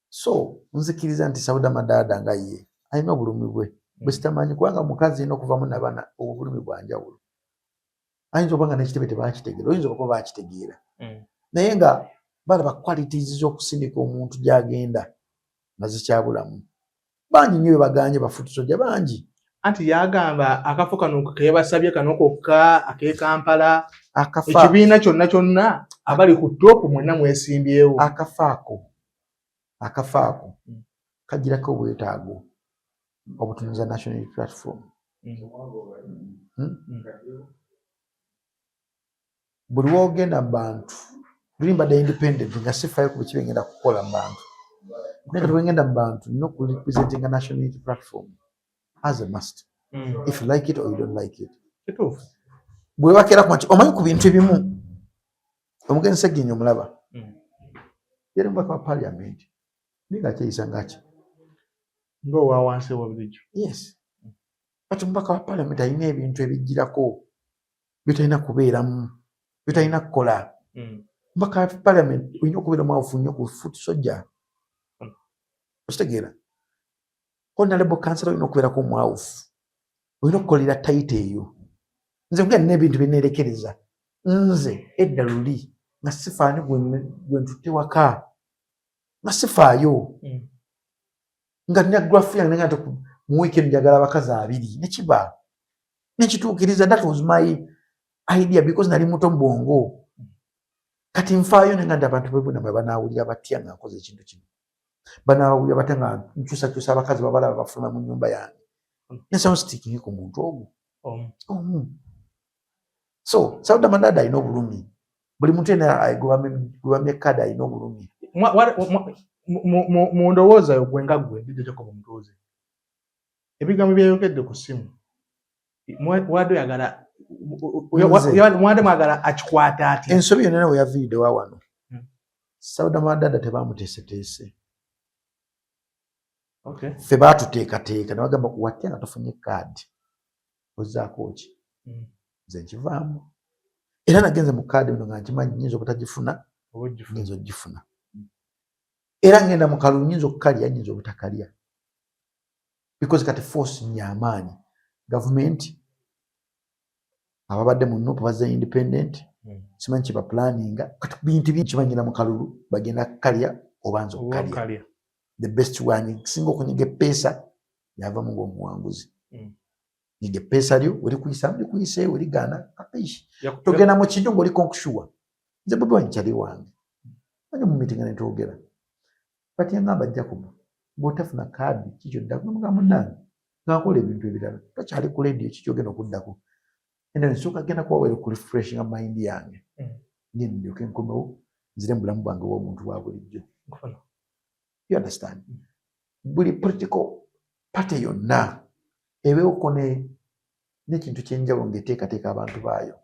So nzikiriza nti Sauda Madaada nga ye alina obulumi bwe bwe sitamanyi, kubanga mukazi alina okuvamu nabana, obulumi bwanjawulo. Ayinza okuba nga n'ekitebe tebakitegeera, oyinza okuba bakitegeera, naye nga balaba qualities z'okusindika omuntu gy'agenda nga zikyabulamu. Bangi nnyo bebaganye bafutusojja bangi. Anti yagamba akafo kano kebasabye kano kokka ak'e Kampala. Akafa Ekibiina kyonna kyonna abali ku top mwenna mwesimbyewo. Akafaako kagirako obwetaago obutunuza National Platform. Buli wogenda mu bantu, luli mbadde independent nga sifaayo ku biki byengenda kukola mu bantu, naye kati bwengenda mu bantu nina okurepresentinga National Unity Platform as a must, if you like it or you don't like it. Kituufu. Bwe bakeera ku makya, omanyi ku bintu ebimu, omugenzi Segirinya omulaba, yali mubaka wa parliament naye nga akyeyisa ngaki Ng'owa wansi wa bulijjo. Yes, but omubaka wa parliament alina ebintu ebijjirako byetalina kubeeramu, byetalina kukola. Mbaka parliament olina okubeera omwavufu nnyo ku foot soldier. Okitegeera? Honorable councilor olina okubeerako omwawufu, olina okukolera title eyo. Nze nkuga nina ebintu byeneerekereza. Nze edda luli nga sifaani gwe ntutte waka, nga sifaayo. Nga nina graph yange nga nti mu wiiki eno njagala abakazi 20, nekiba nekituukiriza. That was my idea because nali muto mu bwongo. Kati nfaayo nenga nti abantu bebunamwe banaawulira batya nga nkoze ekintu kino, banaawulira batya nga nkyusakyusa abakazi babalaba bafuluma mu nyumba yange. Nensaba sticking ku muntu ogwo omu. So Sauda Madada alina obulumi, buli muntu yena gwebamye kaadi alina obulumi. Mu ndowooza yo gwe nga ggwe DJ Jacob Omutuuze, ebigambo byeyogedde ku ssimu, mwadde oyagala, mwadde mwagala akikwata atya? Ensobi yonna we yaviiridde wa wano. Sauda Madada tebamuteeseteese. Ffe baatuteekateeka ne bagamba, watya nga tofunye kaadi, ozzaako ki? Nze nkivaamu, era nagenze mu kaadi eno nga nkimanyi nyinza obutagifuna, nyinza ogifuna. Era ngenda mu kalulu, nyinza okukalya, nyinza obutakalya, because kati force nyamaanyi. Gavumenti, ababadde mu NUP bazze independent. Simanyi kyebaplaninga kati, bintu bingi. Kimanyira mu kalulu bagenda kukalya oba nze okukalya. The best one singa okunyiga epeesa yavamu ngaomuwanguzi. Nyiga epeesa lyo, werikuyisamu likuyiseewo, erigaana kapishi. Togenda mu kintu ngaoli konkushuwa. Nze Bobi Wine kyali wange manyi mu meeting netwogera, but yangamba, "Jacob, bw'otafuna kaadi kikyo ddako?" Namugamba, "Munnange, nga nkola ebintu ebirala, tokyali ku lediyo, kiki ogenda okuddako?" Eno nsooka genda kuwawere ku refreshinga mind yange. Nye ndyoke nkomewo nzire mu bulamu bwange obw'omuntu bwa bulijjo. You understand? Buli political party yonna ebeewoko n'ekintu kyenjawulo ng'eteekateeka abantu baayo.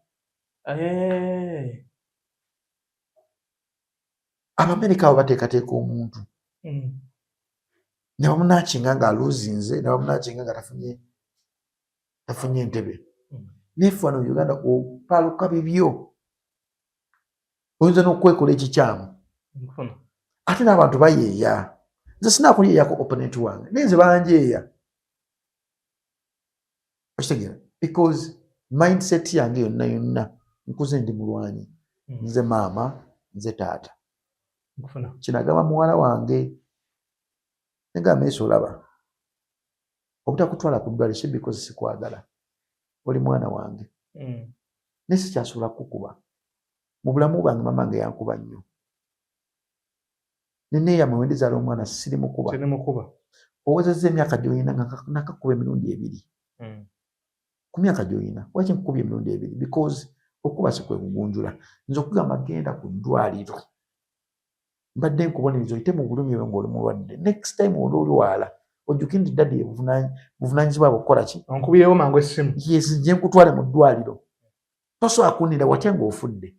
Abamerika abo bateekateeka omuntu ne bamunakinga ng'aluzinze, ne bamunakinga nga tafunye entebe. Naye ffe wano mu Uganda opaluka bibyo, oyinza n'okwekola ekikyamu. Ate n'abantu bayeeya. Nze sinaakuyeeyako opponent wange, naye nze banjeeya. Okitegeera? Because mindset yange yonna yonna, nkuze ndi mulwanyi. Nze maama, nze taata. Kinagamba muwala wange, negamba, "Meesa, olaba obutakutwala ku ddwaliro si because sikwagala, oli mwana wange. Naye sikyasobola kukukuba mu bulamu bwange. Mama nge yankuba nnyo, neneeyama wendizaala omwana siri mukuba." Sirimukuba. Owezezza emyaka gy'olina nga nakakuba emirundi 2. Ku myaka gy'olina waki nkukubye emirundi 2? Because okuba si kwe kugunjula. Nze okugamba genda ku ddwaliro, mbadde nkubonereza oyite mu bulumi ebyo ng'oli mulwadde. Next time olwolwala ojjuke nti daddy buvunanyizibwa bwe okukola ki? Onkubirewo mangu essimu. Yes, nje nkutwale mu ddwaliro. Tosobola kunnira watya ng'ofudde.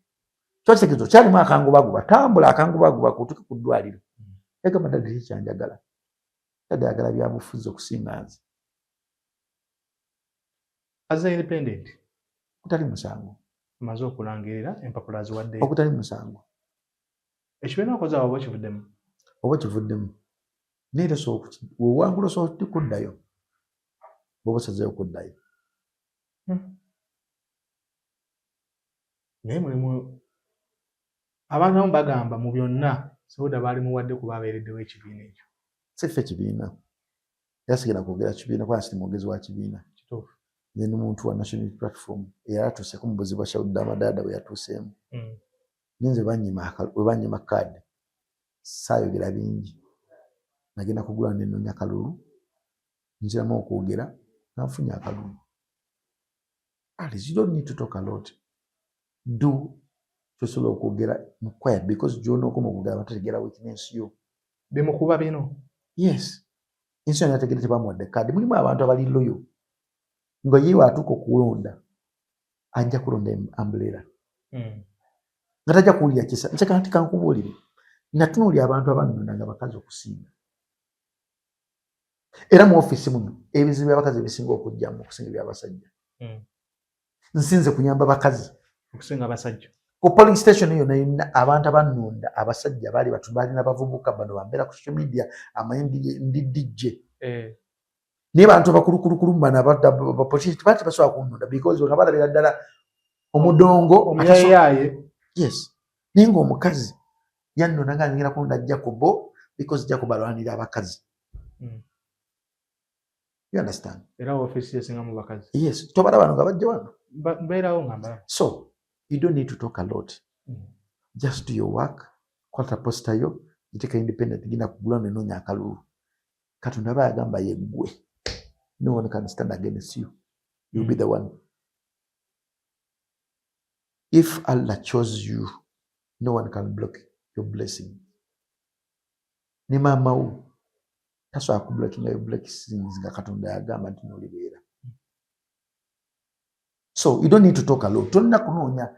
Kiba kitegeeza okyalimu akangubaguba, tambula akangubaguba kutuke ku ddwaliro. Yagamba, "Daddy tekyanjagala." Daddy ayagala byabufuzi okusinga nze. Aza independent. Okutali musango. Amaze okulangirira, empapula aziwaddeyo. Okutali musango. Ekibiina okoze awo oba okivuddemu? Oba okivuddemu, naye tosobola wewangula, osobola kuddayo bwoba osazeewo kuddayo. Naye mulimu abantu abamu bagamba mu byonna Sewuda baali muwadde kuba abeereddewo ekibiina ekyo. Si ffe kibiina, era sigenda kwogera kibiina kuba siri mwogezi wa kibiina. Kituufu. Nze ndi muntu wa National Unity Platform era atuuseeko mu buzibu bwa Shauda Madaada bwe yatuuseemu. Ninze bwe banyima kaadi saayogera bingi, nagenda kugula nenoonya kalulu, nziramu okwogera nga nfunye akalulu. Alice, you don't need to talk a lot. Do kyosobola okwogera mu quiet, because gy'onookoma okwogera bategeera weakness yo. Bimukuba bino. Yes, ensi yonna yategedde tebamuwadde kaadi. Mulimu abantu abali loyal nga ye waatuuka okulonda ajja kulonda umbrella. Nga tajja kuwulira kisa. Nze kanti kankubuulire, natunuulira abantu abannonda nga bakazi okusinga, era mu ofiisi muno ebizibu by'abakazi ebisinga okujjamu okusinga ebyabasajja. Nsinze kuyamba bakazi okusinga abasajja. Ku polling station yonna yonna, abantu abanonda abasajja baali batu balina bavubuka bano bambeera ku social media, amanyi ndi DJ. Naye bantu abakulukulukulu bano abapolitiki baali tebasobola kunnonda because nga balabira ddala omudongo. Omuyayaye. Yes, naye ngaomukazi yannona nga ngenda kulonda Jacobo because Jacobo alwanira abakazi. You understand? Era ofiisi esingamu bakazi. Yes, tobala bano nga bajja wano. Mbeerawo nga mbalaba. So you don't need to talk a lot. Just do your work, kwata poster yo, giteeka independent, genda kugula nenoonya akalulu. Katonda aba yagamba yeggwe, no one can stand against you, you'll be the one. If Allah chose you, no one can block your blessing. Ne maama wo tasobola kublockinga your blessings nga Katonda yagamba nti nolibeera. So you don't need to talk a lot. Tolina kunoonya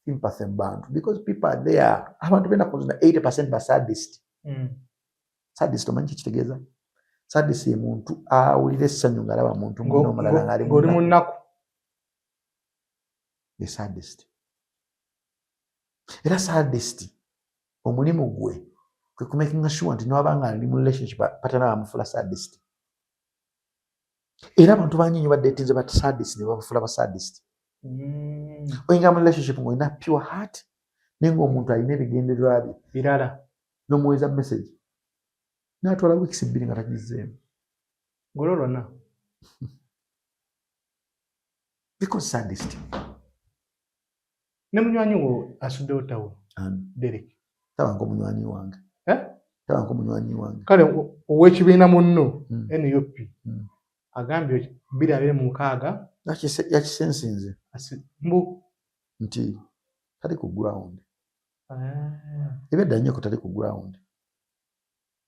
sympathy mu bantu because people are there. Abantu benaku zino 80 basadist. Sadist omanyi kikitegeeza? Sadist ye muntu awulira essanyu ng'alaba muntu munne omulala ng'ali ng'oli mu nnaku. Ye sadist. Era sadist omulimu gwe kwe kumakinga sure nti newaba nga ali mu relationship, partner bamufuula sadist. Era abantu bangi nnyo badeetinze ba sadist ne babafuula ba sadist. Oyingira mu relationship ng'olina pure heart, naye ng'omuntu alina ebigendererwa bye birala. N'omuweeza message n'atwala weeks 2 nga tagizeemu. Ng'olwo lwonna. Because sadist. Ne munywanyi wo asuddewo tawulo. Derek. Tabanga omunywanyi wange. Eh? Tabanga omunywanyi wange. Kale ow'ekibiina munno NUP agambye 2026. Yakisensinze. Mbu nti tali ku ground. Ah. Ebedda nnyo ko tali ku ground.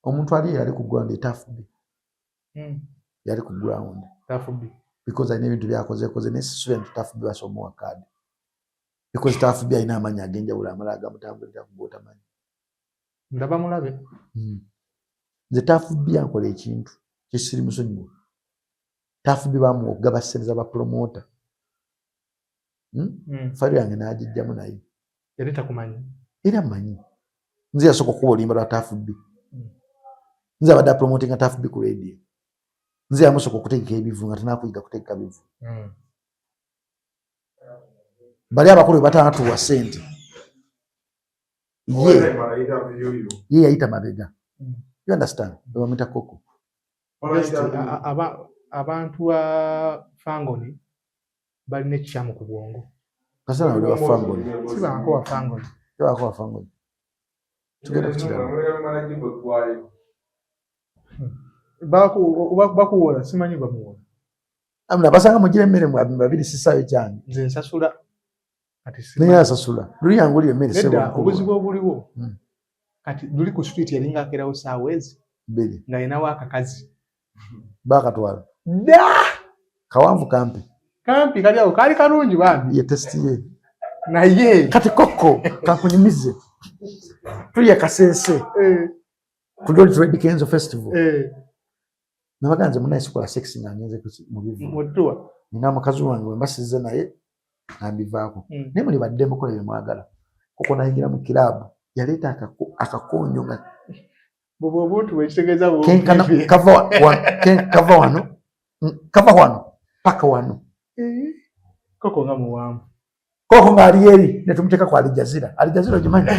Omuntu ali yali ku ground etafubi. Yali ku ground. Tafubi. Because alina ebintu byakozekoze, naye sisubira nti Tafubi basobola kaadi because Tafubi alina amaanyi ag'enjawulo amala agamutambulira ku gwotamanyi. Ndaba mulabe. Nze Tafubi yankola ekintu kyesiri musonyiwa. Tafubi bamuwa okugaba ssente z'abapromota. Fayiro yange n'agijjamu naye. Yali takumanyi? Era mmanyi. Nze yasooka okuba oluyimba lwa Tafubi. Nze abadde apromotinga Tafubi ku radio. Nze yamusooka okutegeka ebivu nga tanakuyiga kutegeka bivu. Bali abakulu bwe batanatuwa ssente, ye yayita mabega. You understand? Bamwita Koko. Abantu ba Fangoni balina ekikyamu ku bwongo. Kasana oli wa Fangoni. Sibanko wa Fangoni. Sibanko wa Fangoni. Tugenda kukiraba. Bakuwola, simanyi bamuwola. Amuna basanga mugira emmere mu babiri, sisaayo kyange. Nze nsasula. Kati naye asasula. Luli yangulira emmere. Nedda, obuzibu obuliwo. Kati luli ku street yalinga akerawo saawa ezi 2 ng'alinawo akakazi. Bakatwala. Dda! Kawanvu kampi. Kampi kali awo kaali kalungi bambi. Ye test ye. Naye. Kati Koko kankunyumize. Tulya Kasese. Ku Lord Red Kenzo Festival. Nabaga nze munaye sikola sex nga ngenze mu bivu. Mutuwa. Nina mukazi wange bwe mbasize naye nambivaako. Naye muli badde mukola bye mwagala. Koko nayingira mu kiraabu yaleeta akakonyo nga Bw'oba obuntu bwekitegeeza bw'oba kenkana obubi. Kava wano, kava wano paka wano. Koko nga muwanvu. Koko ng'ali eri ne tumuteeka ku Alijazira. Alijazira ogimanyi?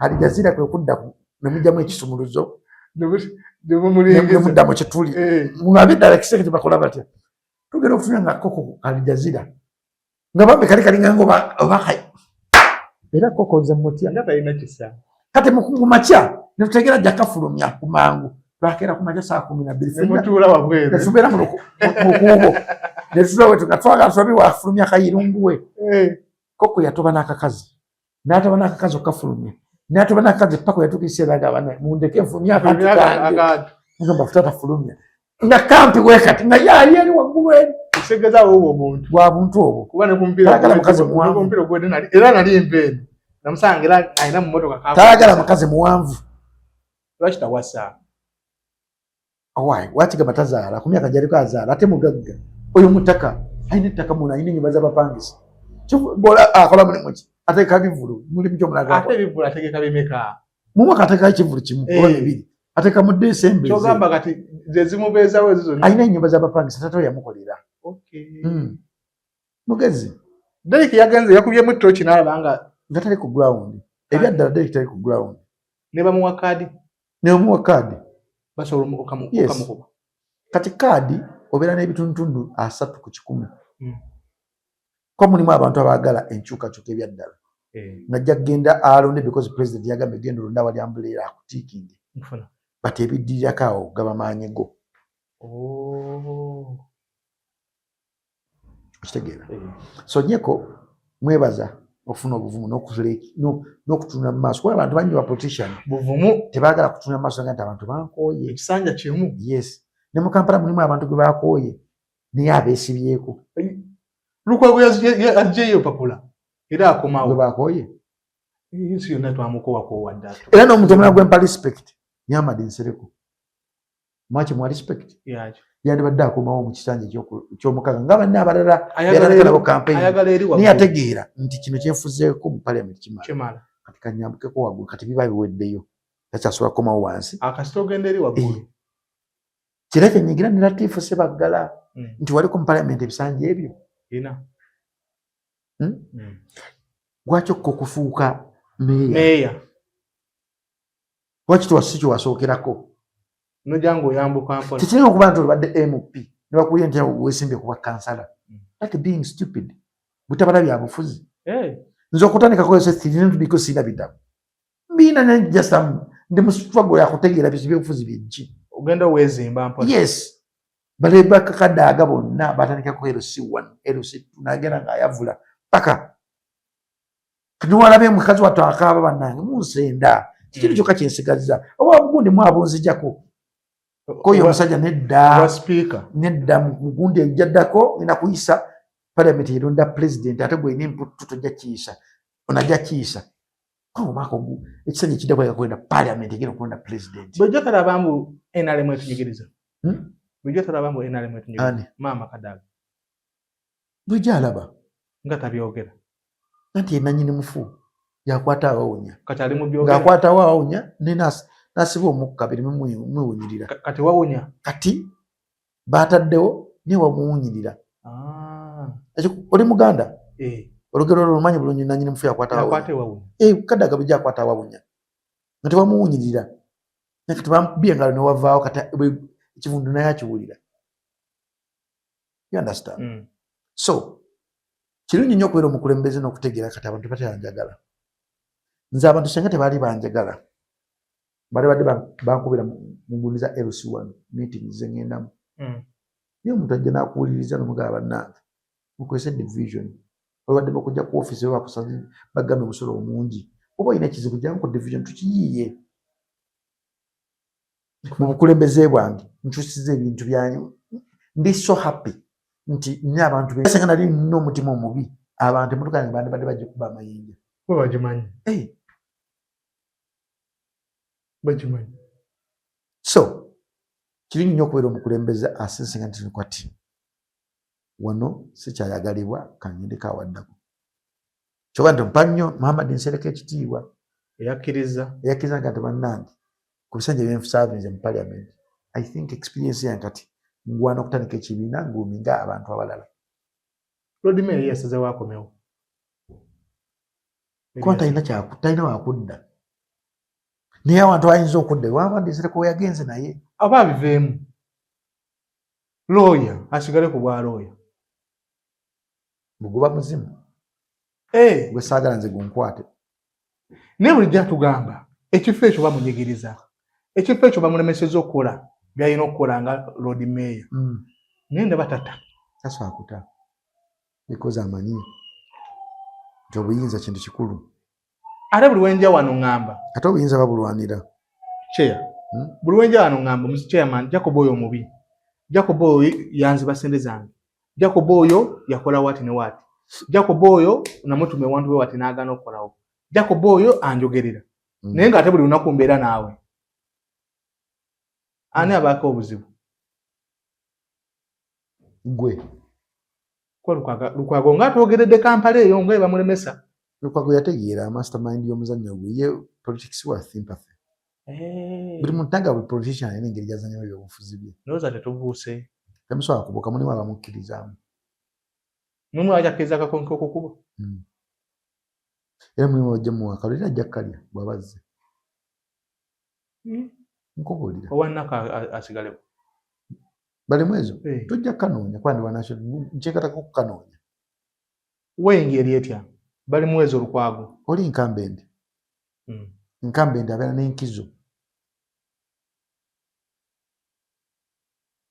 Alijazira kwe kudda ne mugyamu ekisumuluzo. Ne mumulingiza. Ne mudda mu kituli. Nga abeddala ekisenge tebakola batya. Tugenda okufuna nga Koko ku Alijazira. Nga bambi kali kalinga nga oba era Koko nze mutya. Nga talina kisa. Kati mu makya ne tutegeera ajja kafulumya ku mangu. Twakeera ku makya saa 12. Ne mutuula wabweru. Ne tubeera mu kubo. Ne tutuula wetu nga twagala tulabe wafulumya kayirungu we. Koko yatoba n'akakazi. N'atoba n'akakazi okafulumya. N'atoba n'akakazi paka yatuuka ekiseera agamba, Bana, mundeke nfulumye akantu Nfulumye kange. akantu. Ngamba taata fulumya. Nga kampi we kati nga ye ali eri waggulu eri. Ekitegeeza obwo obuntu. Bwa buntu obwo. Kuba ne ku mupiira Tayagala gw'edde, mukazi ne ku muwanvu. mupiira gw'edde nali, era nali nva eno. Namusanga era alina mu mmotoka ka- Tayagala mukazi muwanvu. Lwaki tawasa? Why? Wakigamba tazaala, ku myaka gy'aliko azaala, ate mugagga. Oyo mutaka, alina ettaka muno, alina ennyumba z'abapangisa. Bw'ola akola mulimu ki? Ateeka bivulu, mulimu gyomulaga. Ate ebivulu ategeka bimeka? Mu mwaka ateekayo ekivulu kimu oba bibiri, ateeka mu December. Kyogamba kati ze zimubeezawo ezo zonna? Alina ennyumba z'abapangisa, taata we yamukolera. Mugezi. Derek yagenze yakubyemu ettooki n'alaba nga nga tali ku ground. Ebyaddala Derek tali ku ground. Ne bamuwa kaadi. Ne bamuwa kaadi. Basobola okamukuba. Kati kaadi obeera n'ebitundutundu 30%. Ko mulimu abantu abaagala enkyukakyuka ebyaddala. Ng'ajja kugenda alonde because president yagambye genda olonde awali umbrella akutiikinge. But ebiddirirako awo gaba maanyi go. Okitegeera? So Nyeko mwebaza okufuna obuvumu n'okutunula mu maaso, kuba abantu bangi ba politician buvumu tebaagala kutunula mu maaso nga nti abantu bankooye. Ekisanja kimu. Yes, ne mu Kampala mulimu abantu gwe bakooye naye abeesibyeko. Lukwago aggyeyo empapula era akomawo. Gwe bakooye. Ensi yonna twamukowakoowa dda. Era n'omuntu omulala gwe mpa respect, Muhammad Nsereko, mwaki mwa respect, yandibadde akomawo mu kisanja ekyomukaaga nga banne abalala yatandika nabo campaign, naye ategeera nti kino kyenfuzeeko mu parliament kimala, kati kanyambukeko waggulu. Kati biba biweddeyo, takyasobola kukomawo wansi. Akasita ogenda eri waggulu. Kira kyenyigira ne Latifu Sebaggala nti waliko mu parliament ebisanja ebyo, Lwaki okka okufuuka meeya? Lwaki tewasi kyewasookerako? Nojja ng'oyambuka mpola. Tekirina okuba nti olubadde MP ne bakuwulira nti weesimbye kuba kansala. Like being stupid, butabala bya bufuzi. Nze okutandika kozesa because sirina bitabo mbiina, naye just ndi mu struggle yakutegeera bisi byobufuzi byejji. Ogenda weezimba mpola. Yes, baleba kakadaaga bonna batandikako LC1, LC2, nagenda ng'ayavula paka niwalabye mukazi wattu akaaba. Bannange, munsenda kikintu kyokka kyensigazza oba bugundi mwabunzijako koyo omusajja nedda nedda mugundi ejjaddako ngenda kuyisa parliament eronda president, ate gweyina emputtu tojja kiyisa, onajja kiyisa omwaka ogu ekisanja ekiddako yakwenda parliament egenda okulonda president. Bulijjo talaba mbu NRM etunyigiriza? Bulijjo talaba mbu NRM etunyigiriza? Maama Kadaga. Bulijjo alaba. Nga tabyogera. Anti yenanyini mufu, yakwata awawonya. Kati ali mu byogera. Ng'akwatawo awawonya ne nasiba omukka bireme mwewunyirira. Kati wawunya. Kati bataddewo naye wamuwunyirira. Oli muganda? Eh. Olugero olwo lumanyi bulungi, nanyini mufu yakwata. Yakwata ewawunya. Kadaga bulijjo akwata awawunya nga tewamuwunyirira, naye kati bamukubye engalo newavaawo, kati ekivundu naye akiwulira. You understand? So kirungi nnyo okubeera omukulembeze n'okutegeera kati abantu batyanjagala. Nze abantu senga tebaali banjagala, bali badde bankubira mu ngundi za LC1 meetings zengendamu. Naye omuntu ajja n'akuwuliriza nomugaba, bannange mukozese division, olwadde bakujja ku office oba bakusaze bagambe omusolo omungi, oba olina ekizibu jangu ku division tukiyiiye. Mu bukulembeze bwange nkyusiza ebintu byanyu, ndi so happy nti nina abantu senga nali nina omutima omubi, abantu emotoka yange bandibadde bajja okuba amayinja. Kuba bagimanyi. Bagimanyi. So kirungi nnyo okubeera omukulembeze asensenga nti nkwati wano sikyayagalibwa, kangendeko awaddako. Kyoba nti mpa nnyo Muhammad Nsereko ekitiibwa. Eyakkiriza. Eyakkiriza nga nti bannange, ku bisanja byenfusaavinze mu parliament, I think experience yange kati ngwana okutandika ekibiina nguuminga abantu abalala. Lord Mayor yasazeewo akomewo. Kuba talina talina wakudda, naye abantu ayinza okudda Muhammad Nsereko we yagenze naye. Aba abiveemu, looya asigale ku bwa looya. Buguba muzimu. Gwe saagala nze gunkwate. Naye bulijjo atugamba ekifo ekyo bamunyigiriza, ekifo ekyo bamulemeseza okukola byalina okukola nga Lord Mayor. Naye ndaba tata. Tasobola kuta because amanyi nti obuyinza kintu kikulu. Ate buli wenja wano ŋŋamba. Ate obuyinza babulwanira. Chair, buli wenja wano ŋŋamba muzi chairman Jacob oyo omubi, Jacob oyo yanziba sente zange, Jacob oyo yakola wati ne wati, Jacob oyo namutuma ewantu we wati n'agaana okukolawo, Jacob oyo anjogerera. Naye ng'ate buli lunaku mbeera naawe, ani abaako obuzibu? Gwe. Kuba Lukwago ng'atwogeredde Kampala eyo nga ebamulemesa. Lukwago yategeera mastermind y'omuzannyo gwe ye politics wa sympathy. Buli muntu nanga buli politician alina engeri gy'azannyamu ebyobufuzi bye. Ndowooza tetubuuse. Temusobola kubuuka, mulimu abamukkirizaamu. Mulimu abakyakiriza akakonke okukuba. Era mulimu abajja muwa akalulu era ajja kukalya bw'aba azze. Nkubuulira. Owa Naka asigalewo. Balimwezo tujja kukanoonya kuba ndi wa national nkyekatako okukanoonya. Weyingi eri etya? Balimwezo Lukwago. Oli incumbent. Incumbent abeera n'enkizo.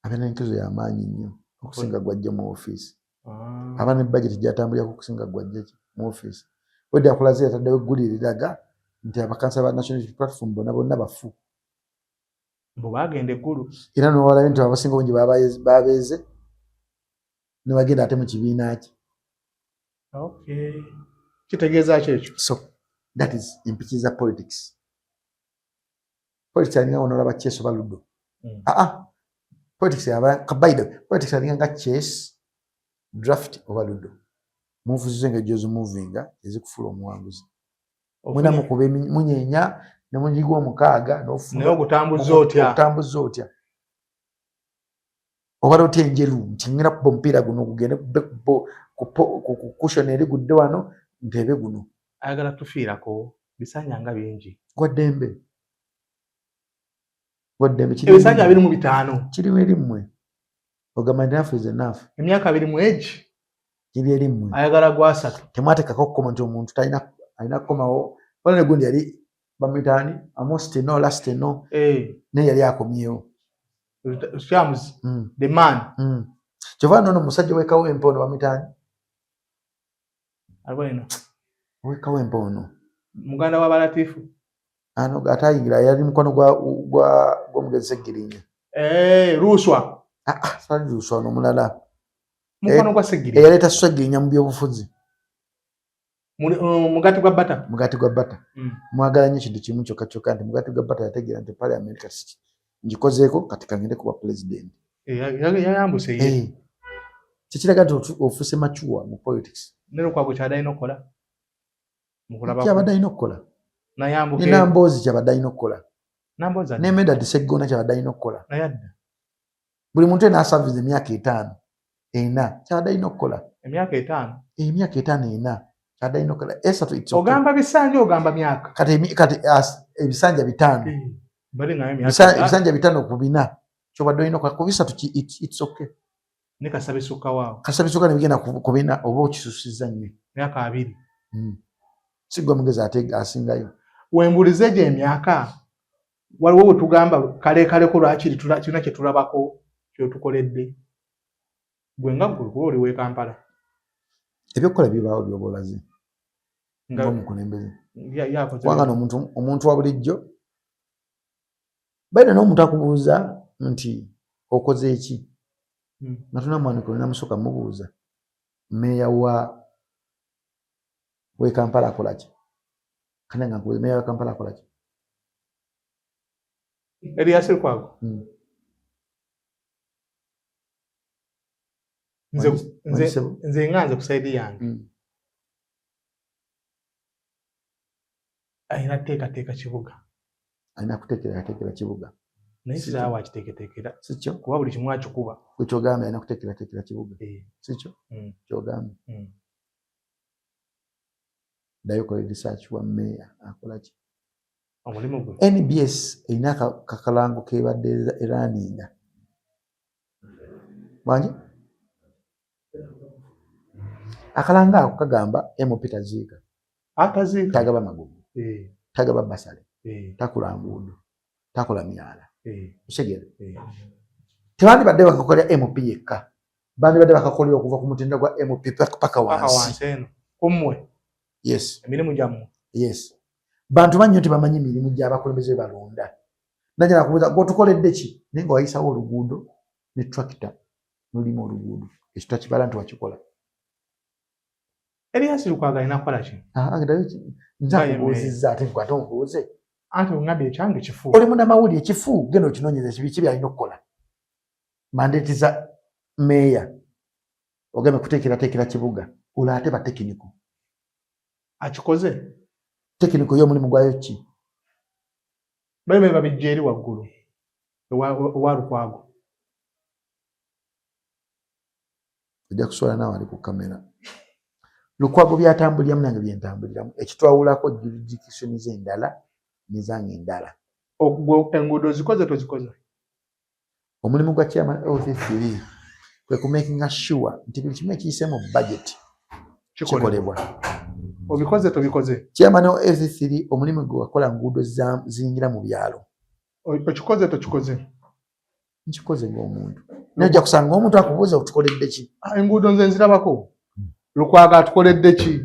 Abeera n'enkizo y'amaanyi nnyo okusinga gw'ajja mu ofiisi. Aba ne budget gy'atambulirako okusinga gw'ajja mu ofiisi. Wedde akulaze yataddewo eggulire eriraga nti abakansala ba National Unity Platform bonna bonna bafu. Mbu baagenda eggulu. Era n'owalayo nti abasinga obungi babeeze ne bagenda ate mu kibiina kye. Okay. Kitegeeza ki ekyo? So that is empiki za politics. Politics alinga onolaba chess oba ludo. Politics aba by the way, politics alinga nga chess, draft oba ludo. Move zo engeri gy'ozimuvinga ezikufuula omuwanguzi. Mwena mukuba munyeenya ne munyiga omukaaga n'ofuna. Naye ogutambuza otya? Ogutambuza otya? Obala otya enjeru nti ngenda kuba omupiira guno gugende kube ku cushion eri gudde wano nteebe guno. Ayagala tufiirako bisanja nga bingi. Gwa ddembe. Gwa ddembe kiri Ebisanja 25. Kiri eri mmwe. Ogamba nti enough is enough. Emyaka abiri mu egi. Kiri eri mmwe. Ayagala gwasatu. Temwateekako kukoma nti omuntu talina alina kukomawo. Wala ne gundi yali bamuyita ani? Amos Teno, Last Teno. Naye yali akomyewo. Shams, the man. Kyova nno omusajja w'e Kawempe ono bamuyita ani? Aliwo eno. Ow'e Kawempe ono. Muganda wa Balatifu. Ano atayingira yali mukwano gw'omugenzi Ssegirinya. Luswa. Sali Luswa ono omulala. Mukwano gwa Ssegirinya. Eyaleeta Ssegirinya mu byobufuzi. Mugati gwa Bata. Mugati gwa Bata. Mwagala nnyo ekintu kimu kyokka kyokka nti mugati gwa Bata yategeera nti parliament kati ngikozeeko kati kangende kuba president. Yayambuse ye. Kikiraga nti ofuuse mature mu politics. Ne Lukwago ky'abadde alina okukola. Mukulaba Ky'abadde alina okukola. Nayambuka Ne Namboozi ky'abadde alina okukola. Namboozi adda. Ne Medard Sseggona ky'abadde alina okukola. Naye adda. Buli muntu yenna asaviza emyaka 5 4 ky'abadde alina okukola. Emyaka 5? Emyaka 5 4 ky'abadde alina okukola. 3 it's okay. Ogamba bisanja ogamba myaka? Kati ebisanja 5. Bali nga emyaka etaano. Ebisanja 5 ku 4 ky'obadde olina okukola. Ku 3 it's okay. Ne kasaba esukka waawo. Kasaba esukka ne bigenda ku 4 oba okisusizza nnyo. Myaka 20. Si gwe mugezi ate asingayo. Wembulize egyo emyaka waliwo we tugamba kaleekaleko lwakiri kirina kye tulabako kyotukoledde. Gwe nga ggwe kuba oli w'e Kampala. Ebyokukola bibaawo by'oba olaze. Nga Ng'omukulembeze. Yakoze Kubanga omuntu wa bulijjo balina n'omuntu akubuuza nti okoze ki? Nga tunamwanika olina musooka mubuuza. Mmeeya w'e Kampala akola ki? Kale nga nkubuuza, mmeeya wa Kampala akola ki? Erias Lukwago. Nze nga nze ku side yange. Alina kuteekateeka kibuga. Alina kuteekerateekera kibuga. Naye siraba wakiteeketeekera. Si kyo? Kuba buli kimu akikuba. Gwe ky'ogambye alina kuteekerateekera kibuga. Si kyo? Ky'ogambye. Ddayo okole research wa mmeeya akola ki? Omulimu gwe. NBS erina akakalango k'ebadde eraninga. Wangi? Akalango ako kagamba MP taziika. Ataziika. Tagaba magogo. Tagaba basale. Takola nguudo. Takola myala. Otegeera? Tebandibadde bakakolera MP yekka. Bandibadde bakakolera okuva ku mutindo gwa MP paka Paka wansi. wansi eno. Ku mmwe. Yes. Emirimu gyammwe. Yes. Bantu bangi nnyo tebamanyi mirimu gy'abakulembeze be balonda. Najja nakubuuza, gwe otukoledde ki? Naye nga wayisawo oluguudo ne tractor n'olima oluguudo. Ekyo takibala nti wakikola. Erias Lukwago alina kukola ki? Nze akubuuzizza ate nkwate onkubuuze. Anti ongambye ekyange kifu. Oli munnamawulire kifu, genda okinoonyeze kibi ki by'alina okukola. Mandate za mmeeya ogambe kuteekerateekera kibuga, olwo ate batekiniko. Akikoze. Technical y'omulimu gwayo ki? Bali babijja eri waggulu ewa Lukwago. Ojja kuswala naawe ali ku kamera. Lukwago byatambuliramu nange byentambuliramu, ekitwawulako jurisdiction ze endala nezange endala. Enguudo zikoze tozikoze? Omulimu gwa chairman LC3 kwe kumakinga sure nti buli kimu ekiyise mu budget kikolebwa. Obikoze tobikoze? Chairman LC3 omulimu gwe wakola nguudo ziyingira mu byalo. Okikoze tokikoze? Nkikoze ng'omuntu, naye ojja kusanga omuntu akubuuza otukoledde ki? Enguudo nze nzirabako. Lukwago atukoledde ki?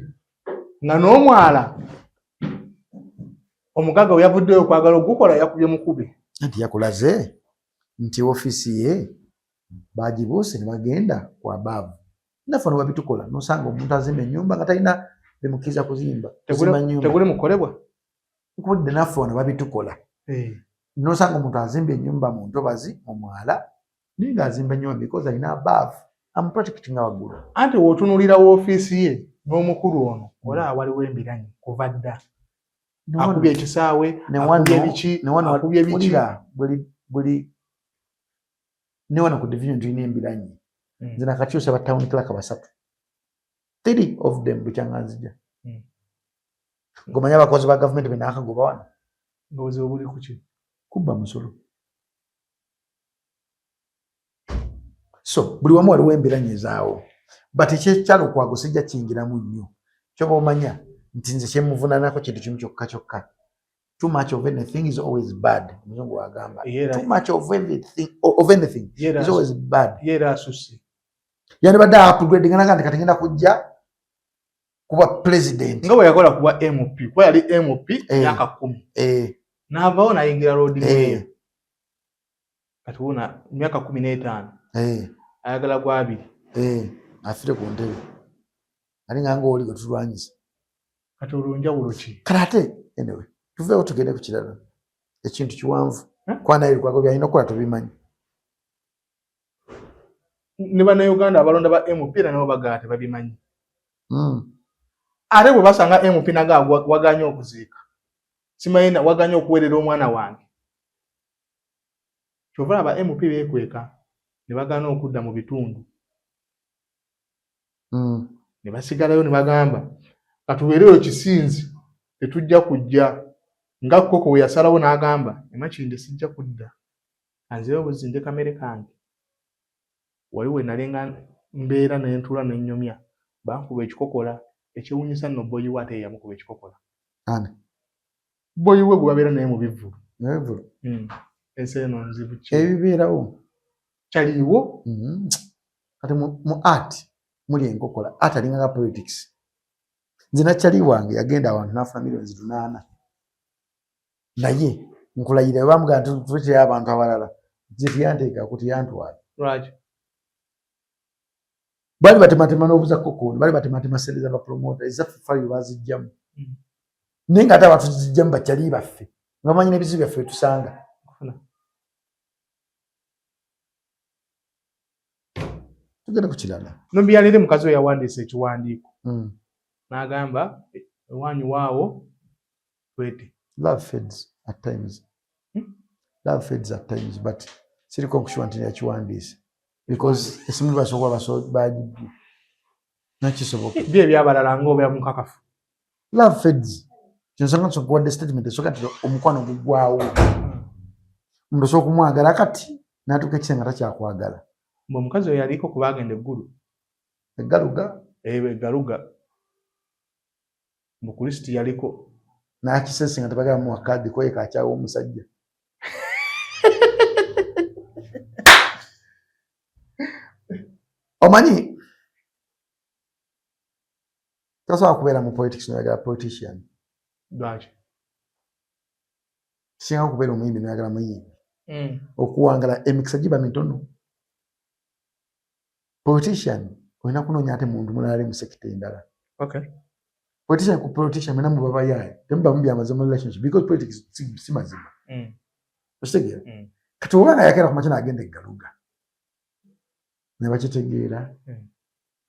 Nga n'omwala omugagga we yavuddeyo okwagala ogukola yakubye mukube. Anti yakulaze nti ofiisi ye bagibuuse ne bagenda ku abaavu. Naffe no babitukola, nosanga omuntu azimba ennyumba nga talina bimukkiriza kuzimba. Teguli mukolebwa. Nkubudde naffe wano babitukola. Nosanga omuntu azimba ennyumba mu ntobazi mu mwala, naye ng'azimba ennyumba because alina abaavu amuprotectinga waggulu. Anti w'otunuulira woofiisi ye n'omukulu ono olaba waliwo embiranyi kuva dda. Akubye ekisaawe, akubye biki, akubye biki. Buli ne wano ku division tulina embiranyi. Nze nakakyusa ba town clerk basatu, 3 of them bukyanga nzija. Ng'omanyi abakozi ba gavumenti be naakagoba wano? Obuzibu buli ku ki? Kubba musolo. So buli wamu waliwo embiranyi ezaawo, but ekyekyalukwago sijja kiyingiramu nnyo. Kyoba omanya nti nze kyemuvunanako kintu kimu kyokka kyokka, too much of anything is always bad. Omuzungu agamba too much of everything, of anything is always bad. Yeera asusse. Yandibadde upgrade nga naga nti kati ngenda kujja kuba president. Nga bwe yakola kuba MP, kuba yali MP myaka 10. N'avaawo n'ayingira Lord Mayor. Kati wona myaka 15. Ayagala gwa 2. Afire ku ntebe. Ali nga ng'oli gwe tulwanyisa. Kati olwo njawulo ki? Kale ate anyway, tuveewo tugende ku kirala. Ekintu kiwanvu. Kuba naye Lukwago by'alina okukola tobimanyi. Ne bannayuganda abalonda ba MP era nabo bagala tebabimanyi. Ate bwe basanga MP naga waganye okuziika. Simanyi waganye okuweerera omwana wange. Kyova aba MP beekweka ne bagaana okudda mu bitundu. Ne basigalayo ne bagamba katubeereyo kisinzi tetujja kujja, nga Koko we yasalawo n'agamba Emakindye sijja kudda, anzireyo buzzi nde kamere kange. Wali we nalenga mbeera ne ntuula ne nnyumya, bankuba ekikokola ekyewuunyisa nno boyi we ate ye yamukuba ekikokola. Ani? Boyi we gwe babeera naye mu bivvulu. Mu bivvulu? Ensi eno nzibu ki? Ebibeerawo. Kyaliwo? Kati mu art muli enkokola, art alinga nga politics. Nze nakyali wange yagenda awantu n'afuna millions 8. Naye nkulayira bamugamba nti tuleetera abantu abalala, nze teyanteekako, teyantwala. Lwaki? Bali batematema n'obuza kokooni, bali batematema ssente z'abapromota, ezaffe faliyo baziggyamu. Naye ng'ate abatuzijjamu bakyali baffe, nga bamanyi n'ebizibu byaffe bye tusanga. Tugende ku kirala. Nubian mukazi we yawandiisa ekiwandiiko. N'agamba ewanyu waawo twete. Love fades at times. Love fades at times, but siriko nkushuwa nti yakiwandiise because esimu basooka bagibbye, nakisoboka. Byo ebyabalala ng'obeera mukakafu. Love fades. Kyensonga nti nkuwadde statement esooka nti omukwano guggwawo. Omuntu osobola okumwagala kati n'atuuka ekiseera nga takyakwagala. Mbu omukazi oyo yaliko ku baagenda eggulu. Eggaluga? Eggaluga. Mbu ku lisiti yaliko. N'akisese nga tebagala muwa kaadi ko ye kakyawa omusajja. Omanyi tosobola kubeera mu politics noyagala politician. Lwaki? Kisinga okubeera omuyimbi noyagala muyimbi. Okuwangala emikisa giba mitono. Politician olina kunoonya ate muntu mulala ali mu sector endala. Politician ku politician mwena muba bayaaye, temuba mubyamaze mu relationship because politics si mazima. Okitegeera? Kati oba nga yakeera ku makya n'agenda eggaluga ne bakitegeera.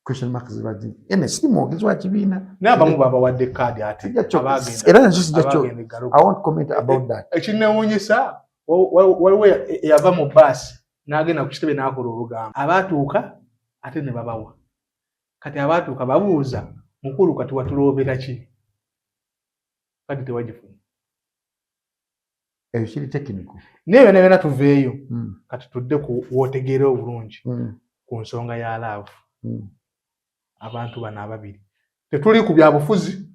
Question mark ziba ene siri mwogezi wa kibiina. Naye abamu babawadde kaadi ate era nakyo sijja kyo, I won't comment about that. Ekinewuunyisa, waliwo eyava mu baasi n'agenda ku kitebe n'akola olugambo, abaatuuka ate ne babawa. Kati abaatuuka babuuza mukulu, kati watuloobera ki? Kati tewagifuna. Ekyo kiri technical. Naye byonna byonna tuveeyo. Kati tudde ku wootegeera obulungi ku nsonga ya love. Abantu bano ababiri, tetuli ku byabufuzi,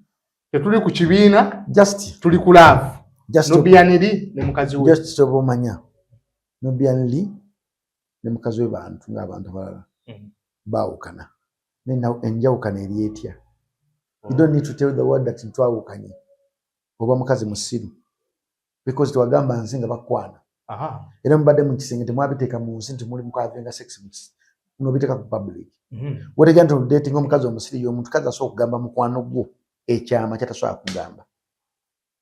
tetuli ku kibiina, just tuli ku love. Just Nubian Li ne mukazi we. Just kyoba omanya, Nubian Li ne mukazi we bantu ng'abantu abalala. Baawukana, naye enjawukana eri etya? You don't need to tell the world that ntwawukanye oba mukazi musiru, because tewagamba nsi nga bakwana. Era mubadde mu kisenge, temwabiteeka mu nsi nti muli mukavinga sex nobiteeka ku public. Wetegera nti odating omukazi omusiri, y'omuntu kazi asobola okugamba mukwano gwo ekyama kyatasobola kugamba.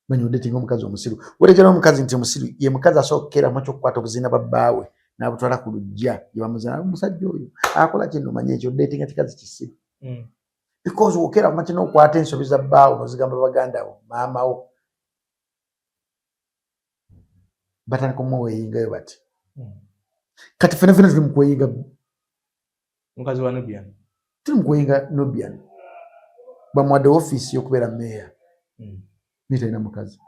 Manya odating omukazi omusiru. Wetegera omukazi nti omusiru ye mukazi asobola okukeera mu kyokukwata obuziina bwa bbaawe n'abutwala ku luggya gye bamuzana. Omusajja oyo akola kino, manya ekyo odatinga kikazi kisiru. Because wokeera ku makya n'okwata ensobi za bbaawo n'ozigamba baganda bo, maama wo, batandika omuweeyingayo bati. Kati fena fena tuli mu kweyinga mukazi wa Nubian. Tuli mu kweyinga Nubian. Bamuwadde ofiisi y'okubeera meeya, naye talina mukazi,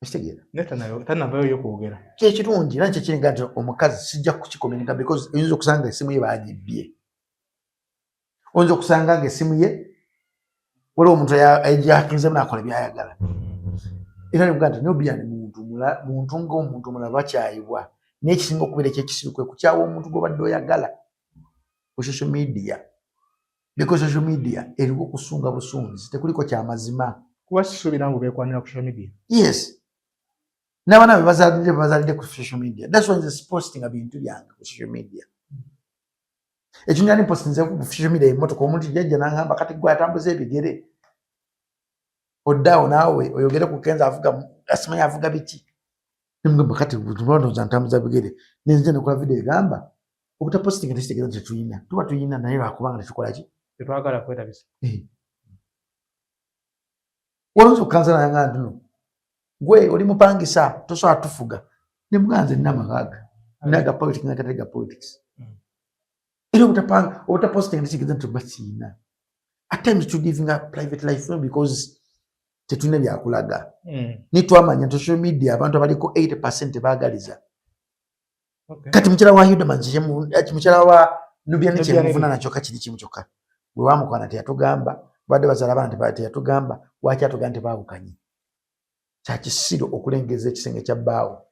okitegeera? Naye tanavayo yo kwogera. Kyekirungi era kyekiringa nti omukazi sijja kukikomenika, because oyinza okusanga esimu ye bagibbye, oyinza okusanga nga esimu ye waliwo omuntu agihakinzemu nakola byayagala. Era nebuga nti Nubian muntu muntu ngaomuntu omulala bakyayibwa, naye ekisinga okubeera ekyekisiru kwe kukyawa omuntu gwobadde oyagala ku social media, because social media eriwo kusunga busunzi, tekuliko kyamazima. Kuba sisuubira ngu beekwanira ku social media. Yes, n'abaana be bazalidde, bazalidde ku social media. That's why nze sipostinga bintu byange ku social media. Ekyo nyali mpostinze ku social media emmotoka, omuntu jajja n'aŋŋamba, kati gwe atambuza ebigere oddaawo naawe oyogere ku Kenzo avuga, asimanyi avuga biki. Nemugamba, kati ndowooza ntambuza bigere? Nenzija nekola video egamba obutapostinga tekitegeeza nti tetulina. Tuba tuyina, naye lwakubanga tetukola ki? Tetwagala kwerabisa. Walowooza okukansala yanga nti no, gwe oli mupangisa, tosobola tufuga. Nemugamba nze nina amagaaga naga politics nakatale ga politics. Era obutapostinga tekitegeeza nti tuba kiina. At times to living a private life because tetulina byakulaga. Nitwamanya nti social media abantu abaliko 80 tebaagaliza. Kati mukyala wa Hilderman, mukyala wa Nubian, Nubian kyemuvuna nakyokka kiri kimu kyokka, bwe bamukwana teyatugamba, badde bazaala abaana teyatugamba. Lwaki atugamba nti baawukanye? Kyakisiro okulengeza ekisenge kya bbaawo.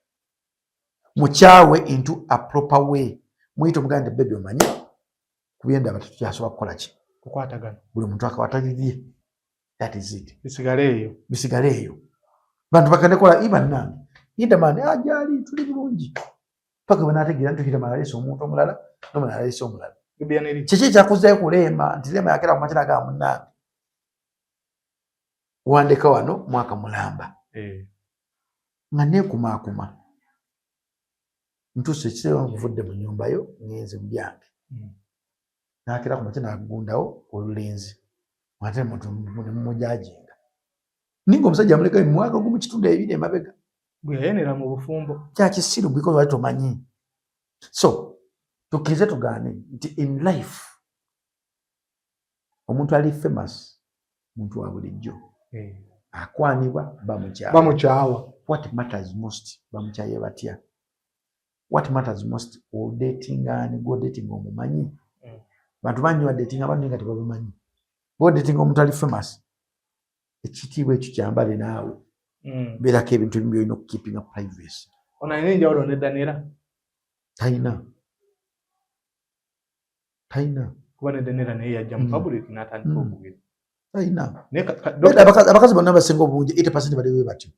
Mukyawe into a proper way, muyite omuganda nti, baby, omanyi kubyendaba tetukyasobola kukola ki? Kukwatagana. Buli muntu akawatalirye, that is it. Bisigale eyo. Bisigale eyo, bantu bakandekola ibannange. Hilderman ajali tuli bulungi paka bwenategeera nti Hilderman aleese omuntu omulala nomulala aleese omulala. Nubian Li. Kiki ekyakuzayo ku Leema? Nti Leema yakera ku makya nagaa, munnange, wandeka wano mwaka mulamba nga neekumaakuma, ntuuse ekiseera nvudde mu nnyumba yo, ngenze mu byange. Nakera ku makya nagundawo olulenzi, ate muntu nemumujajinga ninga omusajja amulekayo mu mwaka gumu kitundu ebiri emabega. Bwe yayenera mu bufumbo. Kyakisiru, because wali tomanyi. So tukkirize tugaane nti in life omuntu ali famous muntu wa bulijjo. Akwanibwa, bamukyawa. Bamukyawa. What matters most, bamukyaye batya? What matters most, odatinga ani? Gwodatinga omumanyi? Bantu bangi badatinga abantu nga tebabamanyi. Bwodatinga omuntu ali famous, ekitiibwa ekyo kyambale naawe. Beerako ebintu ebimu byolina okukeepinga privacy. Ono alina enjawulo ne Daniela? Talina, talina. Kuba ne Daniela naye yajja mu public n'atandika okugera. Talina. Naye Beda abakazi bonna basinga obungi 80 bali bwe batyo.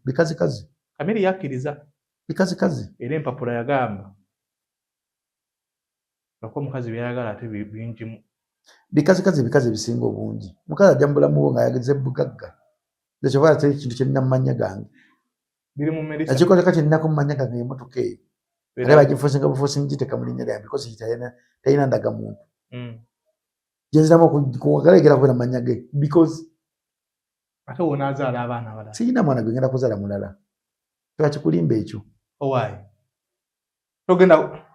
Bikazikazi. Kamiri yakkiriza. Bikazikazi. Era empapula yagamba lwako omukazi byayagala ate bingimu. Bikazikazi, ebikazi ebisinga obungi, omukazi ajja mu bulamu bwo ng'ayagaliza bugagga. Nze kyova teri kintu kyenina mu mannya gange. Biri mu Melissa. Ekikoleka kyeninako mu mannya gange emotoka eyo. Ate bagiforcinga buforcing giteeka mu linnya lyange because talina ndagamuntu. Gyenziramu okuwagala egera kubeera mu mannya ge because ate wonaazaala abaana abalala. Sirina mwana gwe ngenda kuzaala mulala, tebakikulimba ekyo. Owaayi, togenda,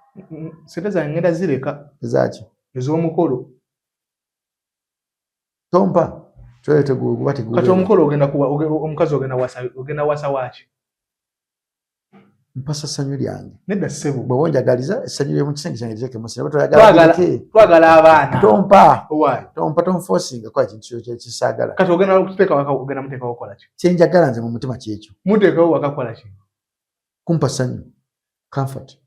sente zange ngenda zireka. Ezaki? Ez'omukolo. Tompa guba. Kati omukolo ogenda kuwa omukazi, ogenda wasa, ogenda wasa waaki? Mpasa ssanyu lyange. Nedda ssebo. Bw'oba onjagaliza essanyu ly'omu kisenge kyange liteeke mu Twagala abaana. Tompa. Owaayi. Tompa, tonforcinga kola kintu kyekisaagala. Kati ogenda kuteeka waka, ogenda muteekawo kola ki? Kyenjagala nze mu mutima kyekyo. Muteekawo waka kola ki? Kumpa ssanyu, comfort.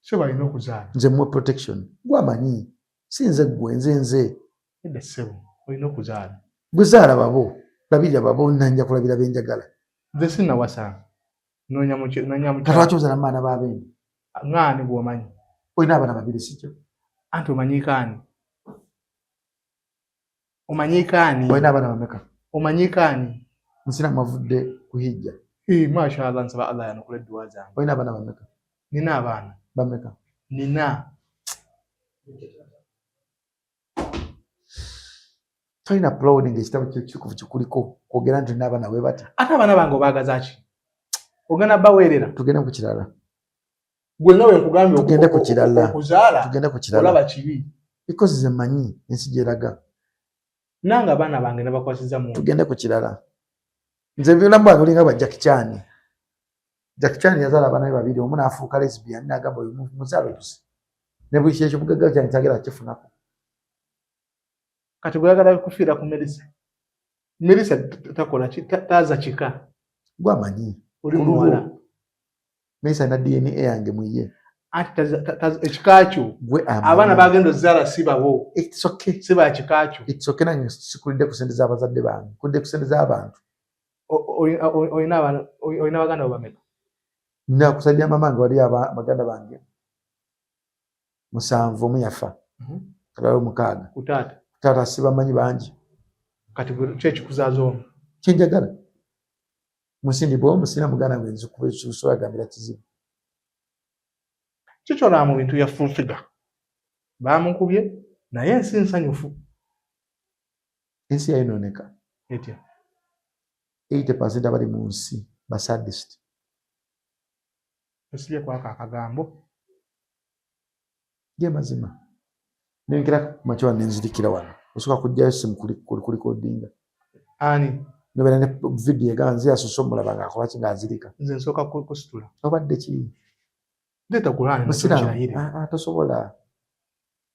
Si balina okuzaala? Nze muwe protection. Gwamanyi si nze, ggwe, nze nze. Nedda ssebo, olina okuzaala. Gwe zaala babo, labirira babo, nanja kulabira benjagala. Nze sinnawasa, noonya noonya. Kati lwaki ozaala mu baana b'abendi? Ŋŋaani bw'omanyi? Olina abaana babiri, sikyo? Anti omanyiiko ani? Omanyiiko ani? Olina abaana bameka? Omanyiiko ani? Nsiraamu avudde kuhijja. Mashallah, nsaba Allah yanukula edduwa zange. Olina abaana bameka? Nina abaana. Bameka? Nina. Tolina proud nga ekitabo kikuvu kikuliko kwogera nti olina abaana bwe bati. Ate abaana bange obaagaza ki? Ogenda baweerera? Tugende ku kirala. Gwe nga bwe nkugambye. Tugende ku kirala. Okuzaala Tugende ku kirala. olaba kibi? Because nze mmanyi ensi gyeraga. Nange abaana bange nabakwasiza mu Tugende ku kirala. Nze byolamu bwange olinga bwa Jackie Chan. Jackie Chan yazaala abaana be babiri, omu n'afuuka lesbian, n'agamba oyo muzaala otusi ne buli kyekyo bugagga kyange kyagera kifunako. Kati gweyagala kufiira ku Melisa. Melisa takola ki, taaza kika. Gwamanyi. Oli Ku lulwo. muwala. Melisa alina DNA yange mu ye. Anti ekika kyo. Gwe amanyi. Abaana bagenda ozaala si babo. It's okay. Si ba kika kyo. It's okay, nange sikulidde ku sente z'abazadde bange, kulidde ku sente z'abantu. Olina abaana, olina baganda bo bameka? Nakusalira mama wange, wali baganda bange musanvu, omu yafa. Kati waliwo mukaaga. Ku taata? Taata sibamanyi bangi. Kati gwe ki ekikuzaaza omu? Kyenjagala musindi bwe omusina muganda wange nzikusobola gambira kizibu. Kikyolaba mu bintu bya Full Figure, baamukubye naye ensi nsanyufu. Ensi yayonooneka. Etya? 80% abali mu nsi basadist. Osibye kwako akagambo. Ge mazima. Nenkera kumakya wano nenzirikira wano, osooka kujjayo simu kurecordinga. Ani? Nobeera ne vidiyo egamba nze yasoose omulaba ng'akola ki, ng'azirika. Nze nsooka kusitula. Obadde ki? Leeta Kulaani. Musiraamu. Nakirayire. Ah, ah, tosobola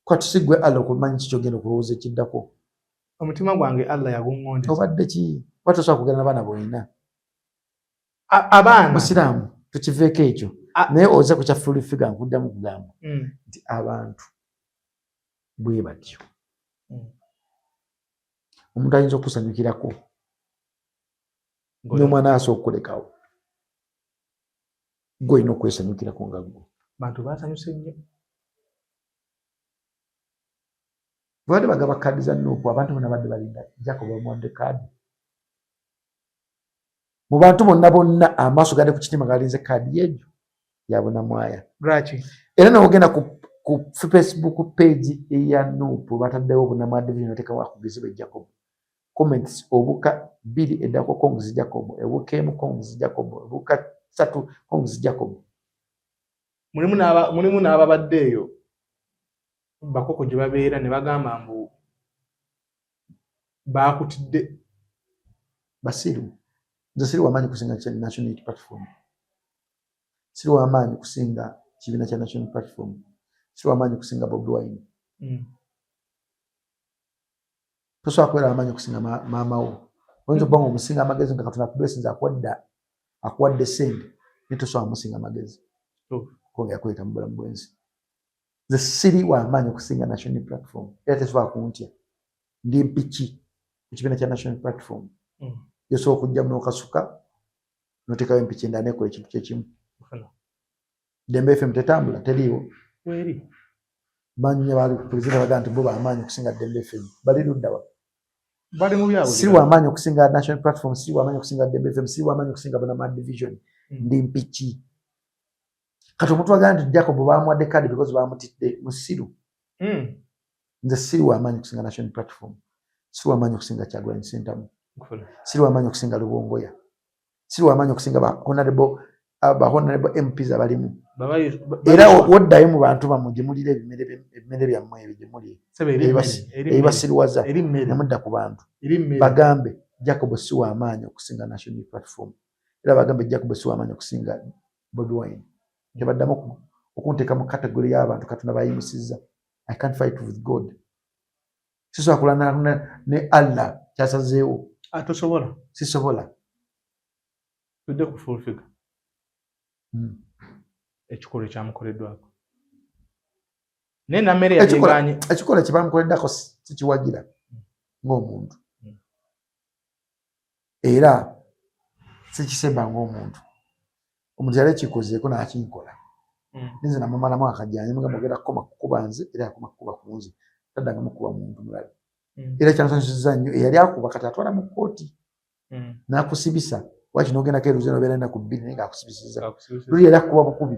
kwati si gwe Allah okumanyi ki kyogenda okulowooza ekiddako. Omutima gwange Allah yaguŋŋondeza. Obadde ki? Oba tosobola kugenda n'abaana b'olina? Abaana. Musiraamu, tukiveeko ekyo. Naye oze ku kya Full Figure, nkuddamu kugamba nti abantu bwe batyo. Omuntu ayinza okusanyukirako n'omwana asobola okukulekawo, gwe olina okwesanyukirako nga ggwe. Bantu basanyuse nnyo. Babadde bagaba kaadi za NUP, abantu bonna badde balinda Jacob bamuwadde kaadi. Mu bantu bonna bonna amaaso gadde ku kitima galinze kaadi yeegyo yabunamwaya. Lwaki? Era newogenda ku Facebook page eya NUP, bataddewo Bunamwaya division, otekawo akugizibwa Jacob, comments obuka bbiri eddako congs Jacob, ebuka emu congs Jacob, ebuka ssatu congs Jacob. Mulimu n'ababadde eyo bakoko gye babeera ne bagamba mbu baakutidde. Basiru. Nze siri wamaanyi kusinga kya National Unity Platform, siri wamaanyi kusinga kibiina kya National Platform, siri wamaanyi kusinga Bobi Wine. Tosobola kubeera wamaanyi kusinga maama wo. Oyinza okuba nga omusinga amagezi nga Katonda akublessinze, akuwadde sente, naye tosobola musinga amagezi kubanga yakuleeta mu bulamu bw'ensi. Nze siri wamaanyi okusinga National Platform, era tesobola kuntya. Ndi mpiki ku kibiina kya National Platform. Yosobola okujjamu n'okasuka n'oteekawo empiki endala nekola ekintu kyekimu. Dembe FM tetambula, teriiwo. Weri. Banya bali pulezidenti bagamba nti bo bamaanyi okusinga Dembe FM, bali luddawa? Bali mu byabwe. Siri wamaanyi okusinga National Platform, siri wamaanyi okusinga Dembe FM, siri wamaanyi okusinga Bunamwaya division. Ndi mpiki. Kati omuntu agamba nti Jacob bamuwadde kadi because bamutidde, musiru. Nze siri wamaanyi kusinga National Platform, siri wamaanyi okusinga Kyagulanyi Ssentamu, siri wamaanyi okusinga Lubongoya, siri wamaanyi okusinga ba honorable MPs abalimu. Era woddayo mu bantu bammwe gye mulira ebimere byammwe ebyo gye muli ebibasiriwaza, nemudda ku bantu bagambe Jacob si wamaanyi okusinga National Platform, era bagambe Jacob si wamaanyi okusinga Bobi Wine. Tebaddamu okunteeka mu category y'abantu Katonda bayimusizza. I can't fight with God. Sisobola kulwana ne Allah kyasazeewo. Tosobola. Sisobola. Tudde ku Full Figure. Ekikolwa ekyamukoleddwako naye nammere yabyeganye. Ekikolwa kyebamukoleddako sikiwagira ng'omuntu, era sikisemba ng'omuntu. Omuntu yali ekikozeeko n'akinkola, nze namumalamu akajanja, mugamba ogenda kukoma kukuba nze, era yakoma kukuba ku nze, taddangamu kukuba muntu mulala. Era kyansanyusiza nnyo, eyali akuba kati atwala mu kkooti n'akusibisa. Waki nogendako eruze nobeera enaku 2 naye ngaakusibisiza. Luli yali akukuba bukubi,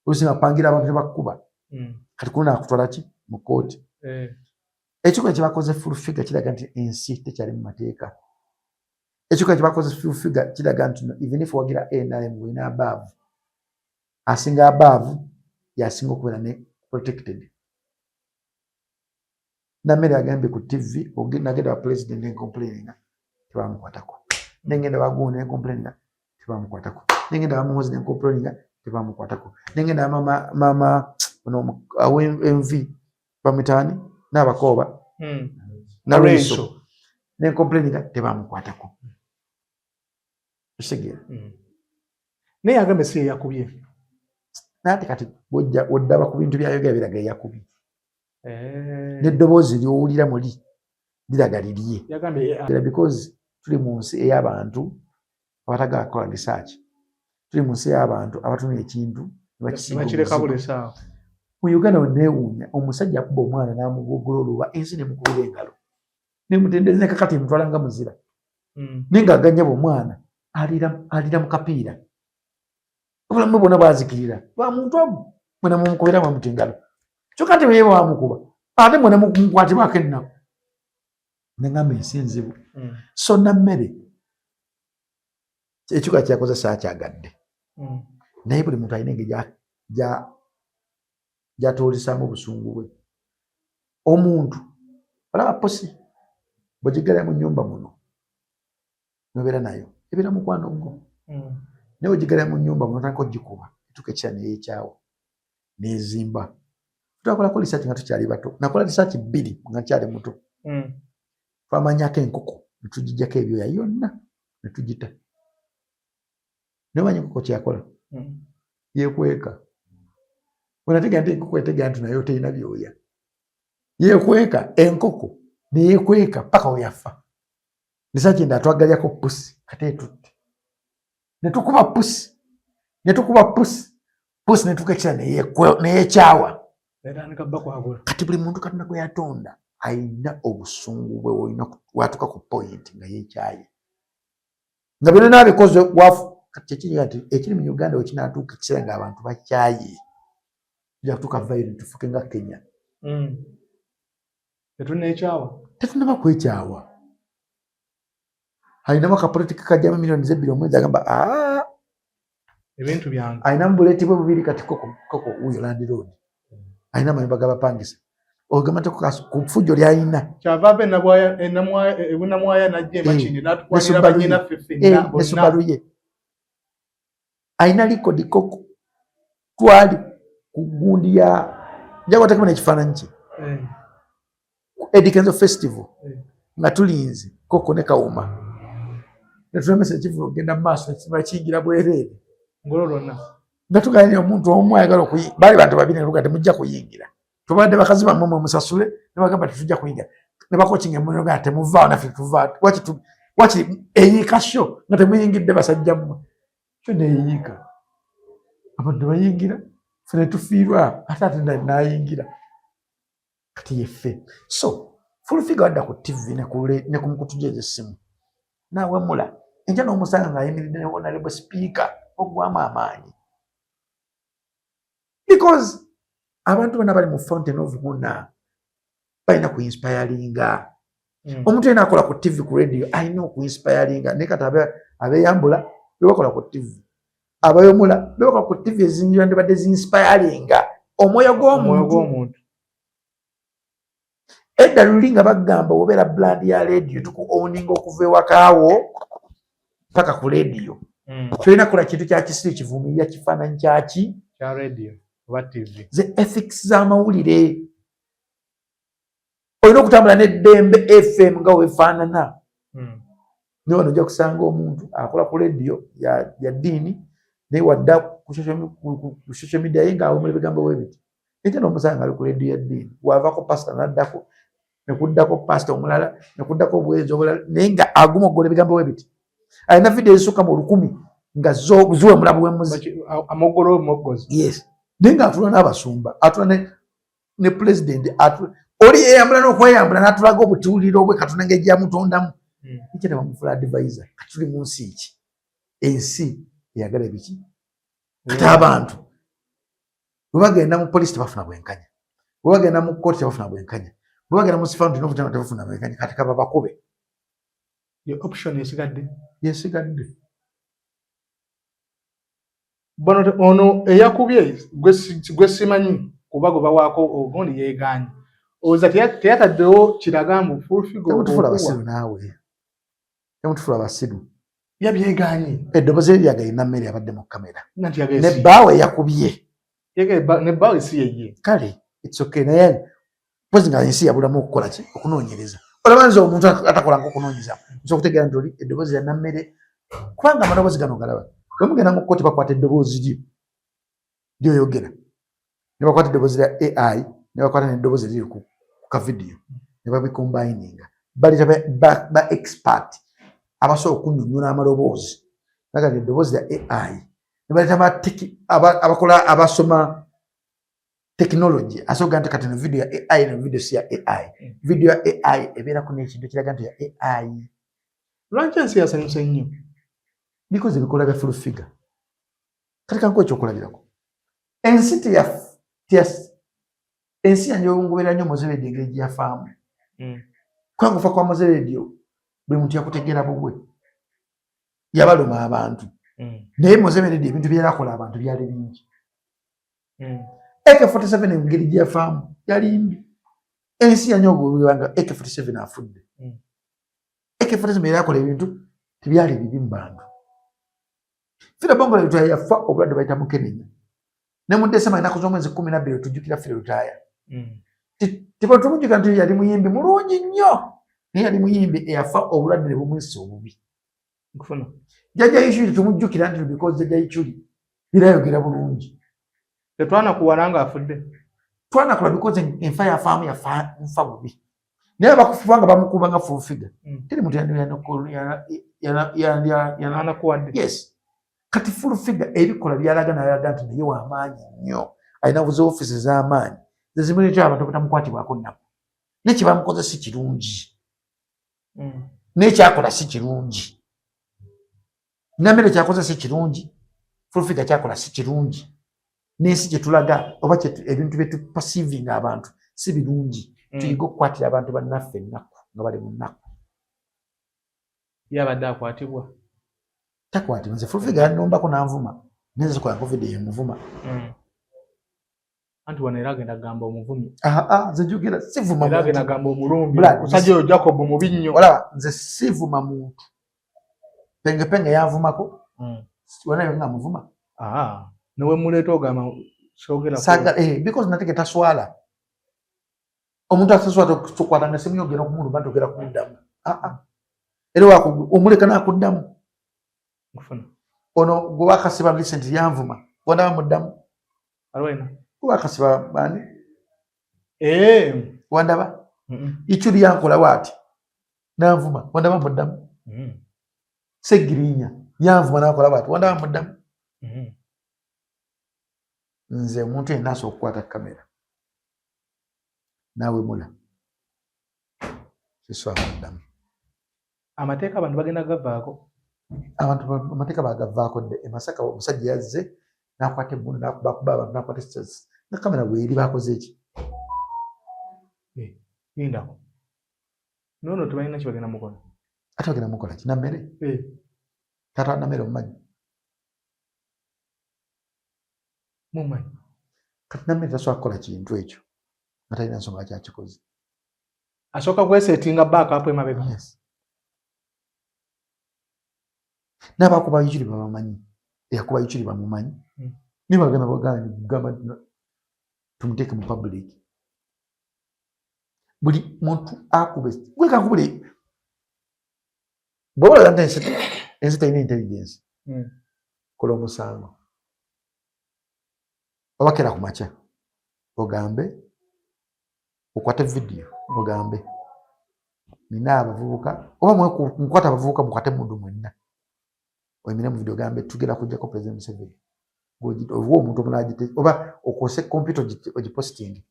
olusi nga apangira abantu tebakukuba. Kati kuno nakutwala ki mu kkooti. Ekikolwa kyebakoze Full Figure kiraga nti ensi tekyali mu mateeka. Ekikolwa kyebakoze Full Figure kiraga nti no, even if wagira NRM, olina above, asinga above yasinga okubeera ne protected. Nammere agambye ku TV, nagenda wa president nencomplaininga, tebamukwatako. Nengenda wagundi nencomplaininga, tebamukwatako. Nengenda wamuhozi nencomplaininga, tebamukwatako. Nengenda mama mama ono awenv bamutaani n'abakooba nalweso nencomplaininga, tebamukwatako. Okitegeera? Naye yagambye si yeyakubye. Naate kati bw'ojja oddaba ku bintu byayogera biraga eyakubye. N'eddoboozi ly'owulira muli liraga lirye. Yagambye Era because tuli mu nsi ey'abantu abatagala kukola research, tuli mu nsi ey'abantu abatunula ekintu ne bakisiiga bakireka omuzigo. Bulesaawo. Mu Uganda weneewuunya omusajja akuba omwana n'amugogola oluba, ensi nemukubira engalo nemutendeza, nekakati emutwala nga muzira. Naye ng'aganyaba omwana alira mu kapiira, obulamu bwe bwonna bwazikirira lwa muntu ogwo. Mwena mumukubira mwemuti engalo, kyokka nti bweye bamukuba ate mwena mukwatibwako ennaku. Neŋamba ensi enzibu. So nammere ekikolwa kyakoze saakyagadde, naye buli muntu alina engeri gy'atuulisaamu obusungu bwe. Omuntu olaba pusi bwegiggalira mu nnyumba muno nobeera nayo ebeera mukwano gwo, naye ogigalira mu nnyumba muno otandika ogikuba, etuuka ekiseera neyekyawa nezimba. Twakolako research nga tukyali bato. Nakola research 2 nga nkyali muto. Twamanyako enkoko netugijjako ebyoya yonna netugita. Naye omanyi enkoko kyeyakola? Yekweka. Wenategera nti enkoko etegera nti nayo terina byoya, yekweka. Enkoko neyekweka paka weyafa. Research enda twagalyako pusi kate etutte, netukuba pusi, netukuba pusi, pusi netuka ekira neyekyawa. Etandika bakwagula. Kati buli muntu Katonda gwe yatonda ayina obusungu bwe. Olina watuuka ku point nga yekyaye nga byonna nabikoze wafu. Kati kyekiriga nti ekiri mu Uganda wekinatuuka ekiseera nga abantu bakyaye, tujja kutuuka violent, tufuke nga Kenya. Tetunekyawa. Tetunaba kwekyawa. Alinamu akapolitika kajjamu miliyoni 2 omwezi, agamba, "Ah, ebintu byange." Alinamu buleti bwe bubiri. Kati koko koko wuyo landlord alina amayumba g'abapangisa, ogamba nti ku ffujjo lyalina. Kyava ava ebunamwaya najja emakindi n'atukwanira ne bannyinaffe ffenna ne bonna. Subaru ye alina likodi. Koko twali ku gundi ya njabatekemu n'ekifaananyi kye ku Eddy Kenzo Festival, nga tulinze koko ne Kawuma, netulemesa ekivulo okugenda mu maaso, bakiyingira bwereere. Ngolo lwonna. Nga tugaanye omuntu omu ayagala okuyi, baali bantu babiri, netuga temujja kuyingira, tubadde bakazi bammwe mwe musasule. Nebagamba tetujja kuyingira, nebakokinga emunoga temuvaawo, naffe tuvaa. Waki eyiika show nga temuyingidde basajja mmwe? Kyo neyiika, abantu nebayingira, ffe netufiirwa, ate ate nayingira. Kati yeffe. So Full Figure wadda ku TV ne ku mukutu gye ez'essimu nawemula, enkya n'omusanga ng'ayimiridde ne honorable speaker, ogwamu amaanyi. Because abantu bonna bali mu fountain of huna balina kuinspiringa. Omuntu yena akola ku TV, ku radio, alina okuinspiringa. Naye kati abeyambula bebakola ku TV, abayomula bebakola ku TV, ezingira ndibadde zinspiringa omwoyo gw'omuntu. Edda luli nga bagamba obeera brand ya radio, tuku owninga okuva ewakaawo paka ku radio. Tolina kukola kintu kya kisiru kivumirira kifaananyi kyaki ze ethics z'amawulire. Olina okutambula n'eddembe FM nga wefaanana. Naye wano ojja kusanga omuntu akola ku radio ya ddiini, naye wadda ku social media ye ng'awemula ebigambo bwe biti. Ekyo n'omusanga nga ali ku radio ya ddiini, wavako pasita n'addako, nekuddako pasita omulala, nekuddako obuweereza obulala, naye nga aguma okugola ebigambo bwe biti. Alina vidiyo ezisukka mu 1000 nga ziwemula buwemuzi. Yes, naye ng'atula n'abasumba, atula ne pulezidenti, oli yeyambula n'okweyambula n'atulaga obutuuliro bwe Katonda ngeri gyamutondamu. Ekyo ne bamufula advisor. Kati tuli mu nsi ki? Ensi eyagala ebiki? Kati abantu bwe bagenda mu polisi tebafuna bwenkanya, bwe bagenda mu kooti tebafuna bwenkanya, bwe bagenda mu sifanti n'obutema tebafuna bwenkanya. Kati kaba bakube. Ye option esigadde. Yesigadde. Bano ono eyakubye gwe simanyi kuba gwe bawaako ogundi yeegaanye, oza teyataddewo kiraga mbu full figure. Temutufula basiru naawe, temutufula basiru. Yabyegaanye. Eddoboozi eryo lyagayina mmere abadde mu kamera ne bbaawe yakubye. Ne bbaawe si yeye. Kale it's okay, naye pozi nga ensi yabulamu okukola ki? Okunoonyereza. Olaba nze omuntu atakolanga okunoonyereza nsobola okutegeera nti oli eddoboozi lya Nammere, kubanga amaloboozi gano galaba. Bwe mugenda mu kkooti bakwata eddoboozi lyo lyoyogera, ne bakwata eddoboozi lya AI, ne bakwata n'eddoboozi eriri ku kavidiyo ne babicombininga. Balita ba expert abasobola okunyonyola amaloboozi baga nti eddoboozi lya AI, ne baleeta abakola abasoma technology asobola nti kati no video ya AI no video si ya AI. Video ya AI ebeerako n'ekintu ekiraga nti ya AI. Lwaki ensi yasanyuse nnyo? Because ebikolwa bya full figure. Kati kankuwa ekyokulabirako. Ensi ensi yanjongobera nnyo Mowzey Radio engeri gye yafaamu. Kubanga okufa kwa Mowzey Radio buli muntu yakutegeera bubwe, yabaluma abantu. Naye Mowzey Radio ebintu byerakola abantu byali bingi. AK47 engeri gye yafaamu yali mbi. Ensi yanyogobwanga AK47 afudde. AK47 yali akola ebintu tebyali bibi mu bantu. Philly Bongoley Lutaaya yafa obulwadde bayita mukenenya. Ne mu December ennaku z'omwezi 12 tujjukira Philly Lutaaya. Tebatumujjukira nti yali muyimbi mulungi nnyo, naye yali muyimbi eyafa obulwadde ne bumwisa obubi. Nkufuna. Jjajja Ichuli tumujjukira nti because Jjajja Ichuli birayogera bulungi. Tetwanakuwala nga afudde. Twanakula because enfa yafaamu yafa nfa bubi. Naye abakufuba nga bamukuba nga full figure. Teri muntu yanakuwadde. Yes. Kati full figure ebikola byalaga nalaga nti naye w'amaanyi nnyo. Alina buzi ofiisi ez'amaanyi. Zezimuleetera abantu obutamukwatibwako nnaku. Naye kye bamukoze si kirungi. Naye kyakola si kirungi. Namere kyakoze si kirungi. Full figure kyakola si kirungi. N'ensi gye tulaga oba ebintu bye tuperceivinga abantu si birungi. Tuyige okukwatira abantu bannaffe ennaku nga bali mu nnaku. Yabadde akwatibwa. Takwatibwa. Nze full figure yannumbako n'anvuma. Naye nze sikola video emuvuma. Anti wano era agenda kugamba omuvumi. Nze njogera sivuma Era agenda muntu. kugamba omulumbi. Blood, Musajja oyo Jacob mubi nnyo. Olaba nze sivuma muntu. Penge penge yanvumako. Wena nga muvuma. Newe muleeta ogamba sogera. Saga because natege taswala. Omuntu ataswala tokwata nga simu yogera okumulumba nti ogera kumuddamu. Era omuleka n'akuddamu. Nkufuna. Ono gwe bakasiba recent yanvuma. Wandaba muddamu. Alwena. Gwe bakasiba bani? Wandaba? Ichuli yankola waati. Nanvuma. Wandaba muddamu. Segirinya yanvuma n'akola bw'ati. Wandaba muddamu. Nze omuntu yenna asobola okukwata kamera naawe mula sisobola kuddamu. Amateeka abantu bagenda gavaako. Abantu amateeka bagavaako dde. E Masaka omusajja yazze n'akwata emmundu n'akubakuba abantu n'akwata Na kamera bweri bakoze ki? Eh, lindako. Nono tebalina kye bagenda mukola. Ate bagenda mukola ki? Nammere? Eh. Taata Nammere omumanyi? Mumanyi. Kati Nammere tasobola kukola kintu ekyo nga talina nsonga kyakikoze. Asooka kwesetinga backup emabega. Yes. N'abakuba Yukiri babamanyi, eyakuba Yukiri bamumanyi. Naye bagenda bagamba kugamba nti tumuteeke mu public. Buli muntu akube gwe kakubule bw'oba olaga nti ensi terina intelligence, kola omusango oba kera ku makya ogambe okwate vidiyo ogambe nina abavubuka oba mukwate abavubuka mukwate mundu mwenna oyimire mu vidiyo ogambe tugenda kujjako President Museveni oba omuntu omulala oba okwose kompyuta ogiposting,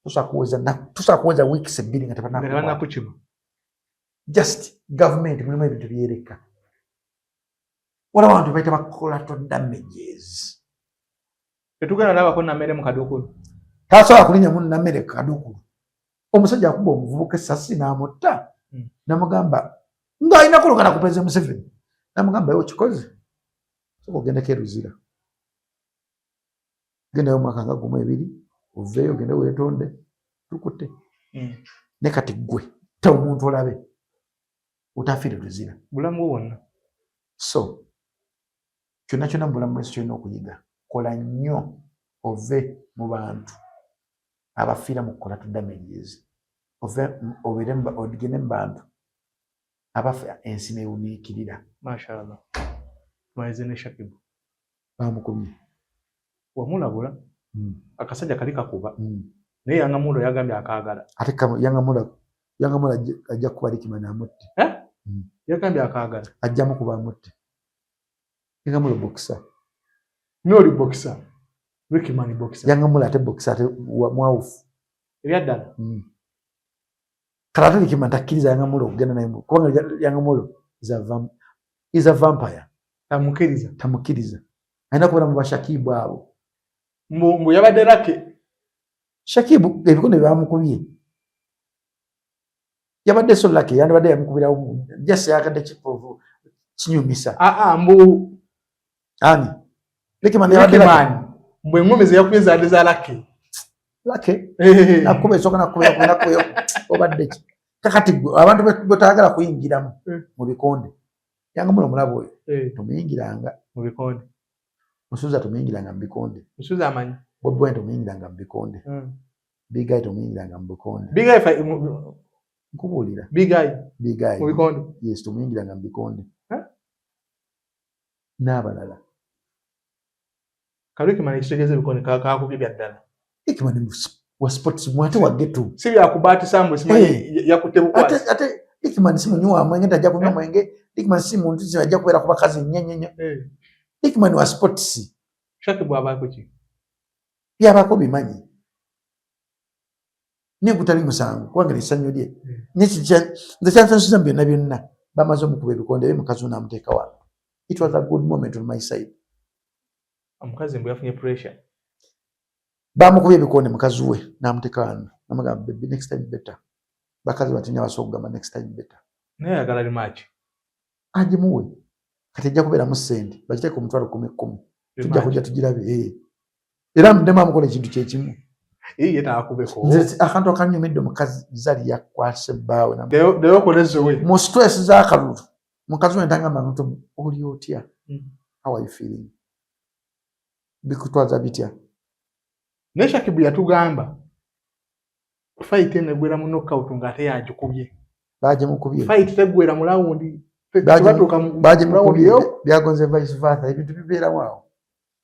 tosobola kuweza weeks 2 nga tebanakukima. Just government mulimu ebintu byereka, waliwo abantu bayita ba collateral damages. Tetugenda labako Nammere mu kadukulu. Tasobola kulinnya mu Nammere kadukulu. Omusajja akuba omuvubuka essasi n'amutta, namugamba ng'alina kulugana ku President Museveni, namugamba ewe okikoze, soka ogendeko eruzira, gendayo omwaka nga gumu ebiri, oveeyo ogende weetonde tukute. Ne kati ggwe ta omuntu olabe otafiire luzira bulamu bwo bwonna. So kyonna kyonna mu bulamu bwensi kyolina okuyiga, kola nnyo ove mu bantu abafiira mu kukola to damages, ove obeere ogende mu bantu abafa ensi newuniikirira. Mashallah, tumalize ne Shakibu. Bamukubye. Wamulabula. Akasajja kali kakuba. Naye Yangamulo yagambye akaagala. Ate Yangamulo ajja kukuba Rikman amutte. Eh? Yagambye akaagala. Ajja mukuba amutte. Yangamulo boxer. Noli boxer, Rickman boxer. Yangamulo ate boxer, ate mwawufu. Ebyaddala. Kale ate Rickman takkiriza Yangamulo okugenda naye kubanga Yangamulo is a vampire. Tamukkiriza. Tamukkiriza, alina kubeera mu bashakibu abo. Mbu yabadde lucky. Shakibu ebikonde byebamukubye yabadde so lucky, yandibadde yamukubirawo, just yagadde kiprovu kinyumisa. Aa, mbu ani? Rickman yabadde lucky. Rickman mbu engumi ze yakubye zaadde za lucky. Lucky nakuba esooka, nakuba, nakuba, obadde ki? Kakati gwe abantu betayagala kuyingiramu mu bikonde, Yangamulo omulaba oyo, tomuyingiranga mu bikonde. Musuuza tomuyingiranga mu bikonde. Musuuza amanyi. Bobi Wine tomuyingiranga mu bikonde. Big Eye tomuyingiranga mu bikonde. Big Eye Nkubuulira. Big Eye. Big Eye mu bikonde. Yes, tomuyingiranga mu bikonde. Huh? N'abalala. Rickman ekitegeeza ebikonde kakubye bya ddala. Rickman wa sports mwate wa ghetto. Si byakubaatisa mbu simanyi yakutte bukwasi. Ate Rickman si munywi wa mwenge, tajja kunywa mwenge. Rickman si muntu si ajja kubeera ku bakazi nnyo nnyo nnyo. Rickman wa sports. Shakibu abaako ki? Byabako bimanyi. Naye gutali musango kubanga essanyu lye. Nze kyansansuza mu byonna byonna, bamaze omukuba ebikonde bye, mukazi we n'amuteeka wano. It was a good moment on my side. Omukazi mbu yafunye pressure. Bamukubye ebikonde, mukazi we n'amuteeka wano, namugamba, "Baby, next time better." Bakazi batinya basobola okugamba next time better. Naye ayagala rematch. Agimuwe, kati ejja kubeeramu ssente, bagiteeke 100,000 10,000, tujja kujja tugirabe. Era muddemu amukola ekintu kyekimu. Ye taakubeko. Nze akantu akanyumidde, omukazi Zali yakwase bbaawe Ddeyo okole zowe. Mu stress z'akalulu, mukazi we ntangamba nti oli otya? How are you feeling? Bikutwaza bitya? Naye Shakibu yatugamba fight eno eggwera mu knockout ng'ate yagikubye. Bagimukubye. Fight teggwera mu round. Tebatuuka mu round Bagimukubye. Eyo. Byagonze vice versa, ebintu bibeerawo awo,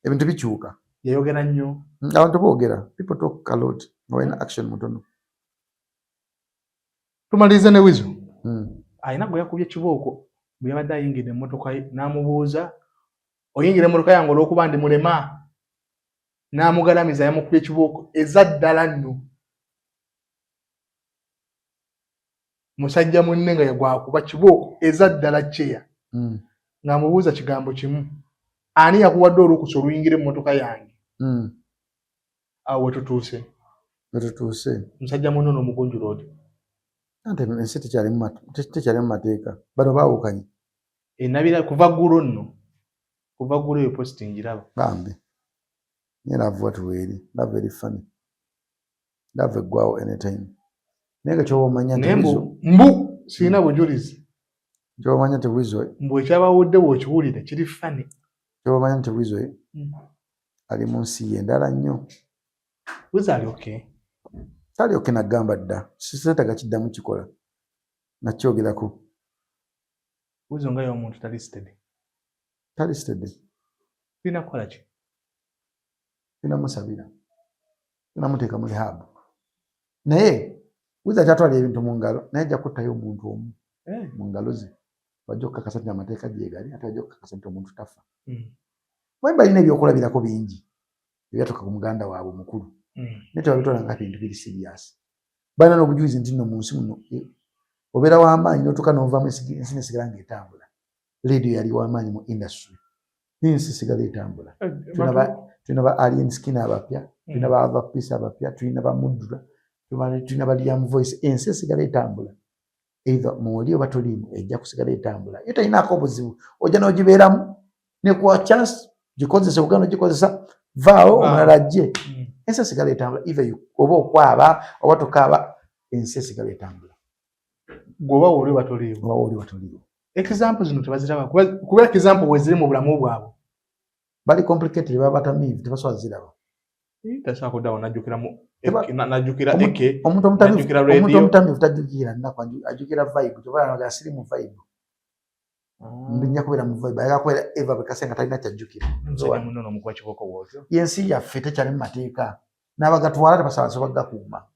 ebintu bikyuka. Yayogera nnyo. Abantu boogera, people talk a lot nga balina action mutono. Tumalirize ne Wizo. Alina gwe yakubye kibooko bwe yabadde ayingidde emmotoka ye, n'amubuuza, "Oyingira emmotoka yange olw'okuba ndi mulema?" N'amugalamiza, yamukubye kibooko eza ddala nno. Musajja munne nga gwakuba kibooko eza ddala kyeya, ng'amubuuza kigambo kimu, "Ani yakuwadde olukusa oluyingira emmotoka yange?" Awo wetutuuse. Wetutuuse. Musajja muno n'omugunjula oti. Ante ensi tekyali mu mateeka, bano baawukanye. Enabira kuva ggulo nno, kuva ggulo eyo post ngiraba. Bambi naye love watu weeri, love eri funny, love eggwawo anytime, naye nga kyoba omanya nti Naye Weasel- mbu sirina bujulizi. Kyoba omanya nti Weasel Mbu ekyabawudde bw'okiwulira kiri funny. Kyoba omanya nti Weasel ali mu nsi ye endala nnyo. Weasel ali okay. Tali okay, nagamba dda, siseetaga kiddamu kikola nakyogerako. Weasel nga y'omuntu tali steady. Tali steady. Tulina kukola ki? Tunamusabira, tunamuteeka mu rehab, naye Weasel akyatwala ebintu mu ngalo, naye ajja kuttayo omuntu omu mu ngalo ze. Bajja okukakasa nti amateeka gyegali, ate bajja okukakasa nti omuntu tafa. Manyi balina ebyokulabirako bingi ebyatuuka ku muganda waabwe omukulu, naye tebabitwala nga bintu biri serious. Balina n'obujulizi nti nno mu nsi muno obeera w'amaanyi n'otuuka n'ovaamu, ensi nesigala ng'etambula. Radio yali w'amaanyi mu industry, naye ensi esigala etambula. Tulina ba Alien Skin abapya, tulina ba Ava Peace abapya, tulina ba Mudra, tulina ba Liam Voice. Ensi esigala etambula, either mwoli oba toliimu, ejja kusigala etambula. Yo talinaako obuzibu, ojja n'ogibeeramu nekuwa chance gikozese, ogenda ogikozesa, vaawo, omulala ajje. Ensi esigala etambula, either oba okwaba oba tokaaba, ensi esigala etambula. Gweoba woli oba toliiwo. Oba oli oba toliiwo. Example zino tebaziraba kuba example weziri mu bulamu bwabwe. Bali complicated, baba batamiivu, tebasobola ziraba. Tasobola kuddawo najjukira eke Omuntu omutamiivu najjukira omuntu radio. Omutamiivu tajjukira nnaku, ajjukira vibe. Kyobalanaga siri mu vibe, nja kubeera mu vibe, ayagala kubeera eva bwe kase nga talina kyajjukira. Omusajja muno n'omukuba kiboko bw'otyo. Yensi yaffe tekyali mu mateeka, n'abagatwala tebasobola gakuuma.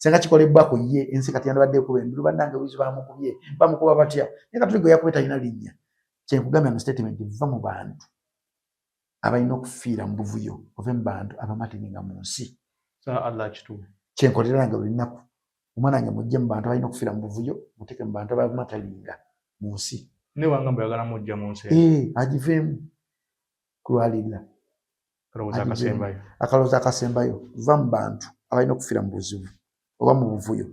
Senga kikolebwa ku ye, ensi kati yandibadde ekuba endulu, bannange Weasel bamukubye, bamukuba batya? Naye katuli gwe yakubye talina linnya. Kyenkugambya mu statement, va mu bantu abalina okufiira mu buvuyo, ove mu bantu abamatininga mu nsi. Sa Allah kituwe. Kyenkolera nange buli lunaku, omwana wange mujje mu bantu abalina okufiira mu buvuyo, muteeke mu bantu abamatalinga mu nsi. Ne wangamba oyagala mujja mu nsi eno. Ee, agiveemu kulwalirira. Kalowooza Agiveemu. akasembayo. Akalowoozo akasembayo, va mu bantu abalina okufiira mu buzibu oba mu buvuyo,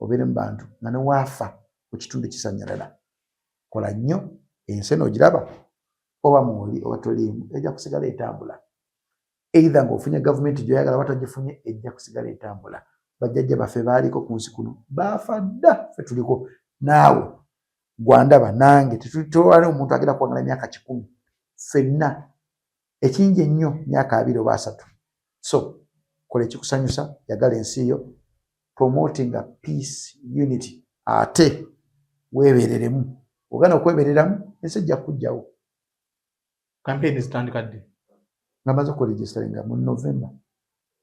obeere mu bantu nga newaafa ku kitundu ekisanyalala. Kola nnyo, ensi eno ogiraba, oba mwoli oba toliimu, ejja kusigala etambula, either ng'ofunye gavumenti gy'oyagala oba togifunye, ejja kusigala etambula. Bajjajja baffe baaliko ku nsi kuno, baafa dda, ffe tuliko. Naawe gwandaba nange tetwali omuntu agenda kuwangala emyaka 100, ffenna ekingi ennyo myaka 20 oba 30. So kola ekikusanyusa, yagala ensi yo, promoting a peace, unity, ate weebereremu. Ogenda okwebereramu, ensi ejja kukugjawo. Campaign zitandika ddi? Nga maze okuregisteringa mu November.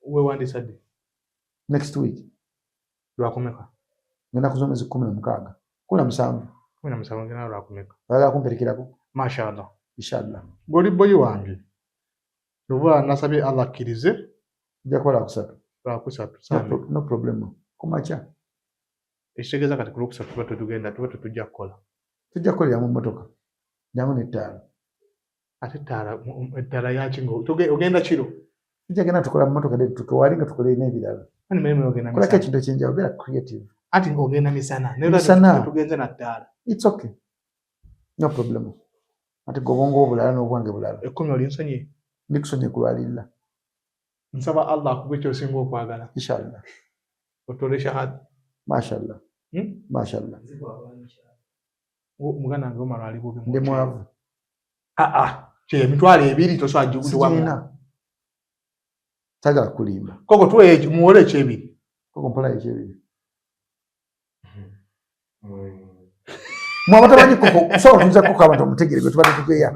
Weewandiisa ddi? Next week. Lwakumeka? Ngenda z'omwezi 16, 17. 17, ngenda lwakumeka? Oyagala kumperekerako? Mashallah. Inshallah. Goli boyi wange oba nasabye Allah akkirize. Ojja kuba lwakusatu. Lwakusatu. No, Sande. No problem, kumakya. Ekitegeeza kati ku lwokusatu tuba tetugenda, tuba tetujja kukola. Tujja kukolera mu mmotoka, jangu n'ettaala. Ate ettaala yaki nga ogenda kiro? Tujja genda tukola mu mmotoka, tukewali nga tukole n'ebirala. Ani mirimu ogenda Kolako misana. ekintu ekyenjawulo, beera creative. Anti ng'ogenda misana. Naye Misana. tugenze na ttaala. It's okay, no problem. Ate gwe obwongo bwo bulala n'obwange bulala. 10 olinsonyiye? Ndikusonyiye kulwalirira. Nsaba Allah akuwe kyosinga okwagala. Inshallah. Otole shahada. Mashallah. Mashallah. Muganda wange Omar ali bubi mu Ndi nsi. mwavu. Ah ah, kye 20,000 tosobola gikuwamu. Sigirina, sagala kulimba. Koko tuwe muwole ekyebiri. Koko mpola ekyebiri. Mwe abatamanyi koko, sobola otunuza koko abantu omutegere gwe tubadde tugeya.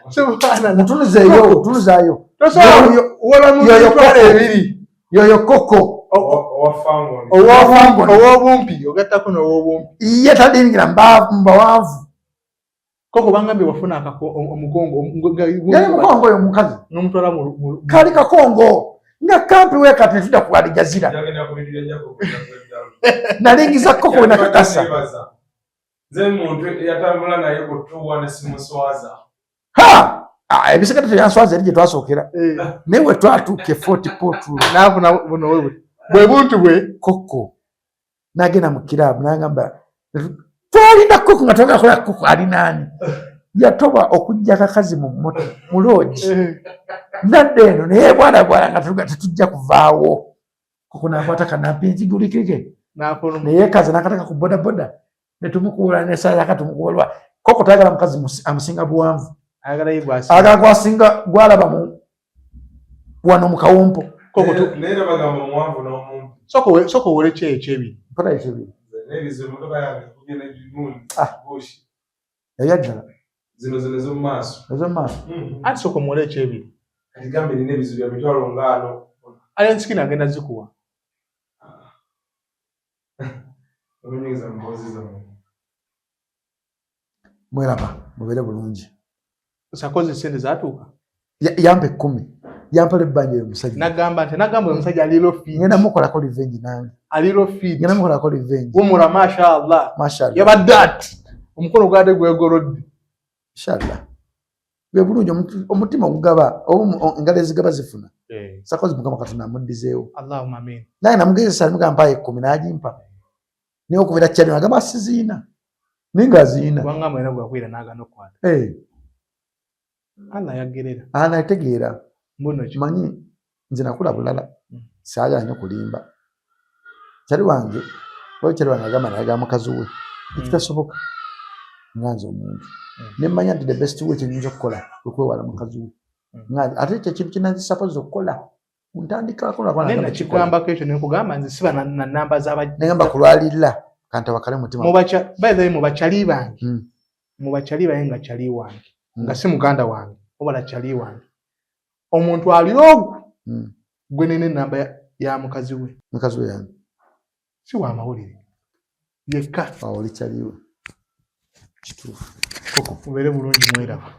Subhanallah. Mutunuzeeyo, tunuzaayo. Tosobola wola mu Yoyo mitwalo koko. ebiri. Yoyo koko. Ow'obumpi, ow'obumpi ogattako n'ow'obumpi. Ye tadingira mbawanvu. Koko bangambye wafuna omukongo Yali mukongo oyo omukazi. N'omutwala Kali kakongo nga kampi weekati netudda ku Alijazira. Nalingiza koko we nakakasa. Nze muntu yatambula naye ku tuwa ne simuswaza. Ha! Ah, ebisigate teyanswaza eri gye twasookera. Eh. Naye we twatuuka e Fort Portal, Naafuna buno bwe bwe buntu bwe. Koko nagenda mu kiraabu nagamba twalinda koko nga twagala kola koko ali naani yatoba okujja akakazi mu moto mu loogi. Eh. Nadda eno naye bwana bwana nga tetujja kuvaawo. Koko nakwata kanampinzigulikike. Naafuna. Neyekaza nakataka ku bodaboda netumukuula nesayaka tumukuulwa. Koko tayagala mukazi amusinga buwanvu. Ayagala ye gw'asinga. Ayagala gwasinga gwalaba mu wano mu kawompo. Koko tu Naye era bagamba omuwanvu n'omumpi. Sooka owole ki ekyebiri. Mpola ekyebiri. N'ebizibu emmotoka yange ekubye n'ebimundi. Ah. Bushi. Eyaddala. Zino zino ez'omu maaso. Ez'omu maaso. Anti sooka omuwole ekyebiri. Kati gamba erina ebizibu bya mitwalo ngaano. Alien Skin agenda zikuwa. Omunyingiza mu mboozi zammwe. Mweraba mubeere bulungi. Sakozi sente zaatuuka. Yampa 10, yampa lebbanja eyo omusajja. Nagamba nti nagamba oyo omusajja ali fit. Ngenda mukolako revenge nange. Ali fit. Ngenda mukolako revenge. Wumula, mashallah. Mashallah. Yabadde ati omukono gwade gwegolodde. Inshallah. Bwe bulungi omutima ogugaba oba engalo ezigaba zifuna. Eh. Sakozi Mukama Katonda amuddizeewo. Allahumma amin. Nange namugezesa nimugamba mpayo 10 n'agimpa. Naye okubeera kyali agamba siziina. Naye ng'aziina. Kubanga mwena gwakwira n'agaana okukwata. Eh. Allah yagerera. Anategeera. Mbuno ki? Manyi nze nakula bulala. Saagala nnyo kulimba. Kyali wange, oba kyali wange agamba nayagala mukazi we. Ekitasoboka nga nze omuntu. Ne mmanya nti the best way kye nnyinza okukola kwe kwewala mukazi we. Nga ate ekyo ekintu kye nandisupposed okukola. Ntandikako lwakuba Naye nagamba kikola. nakigambako ekyo ne nkugamba nze siba na namba z'aba Ne ngamba kulwalirira kanta wakale mutima. By the way, mu bakyali bange. Mu bakyali bange nga kyali wange. Nga si muganda wange obala kyali wange. Omuntu ali ogwo gwe nina enamba ya mukazi we. Mukazi we yange. Si wa mawulire. Yekka. Awo oli kyaliwe. Kituufu. Koko. Mubeere bulungi mweraba.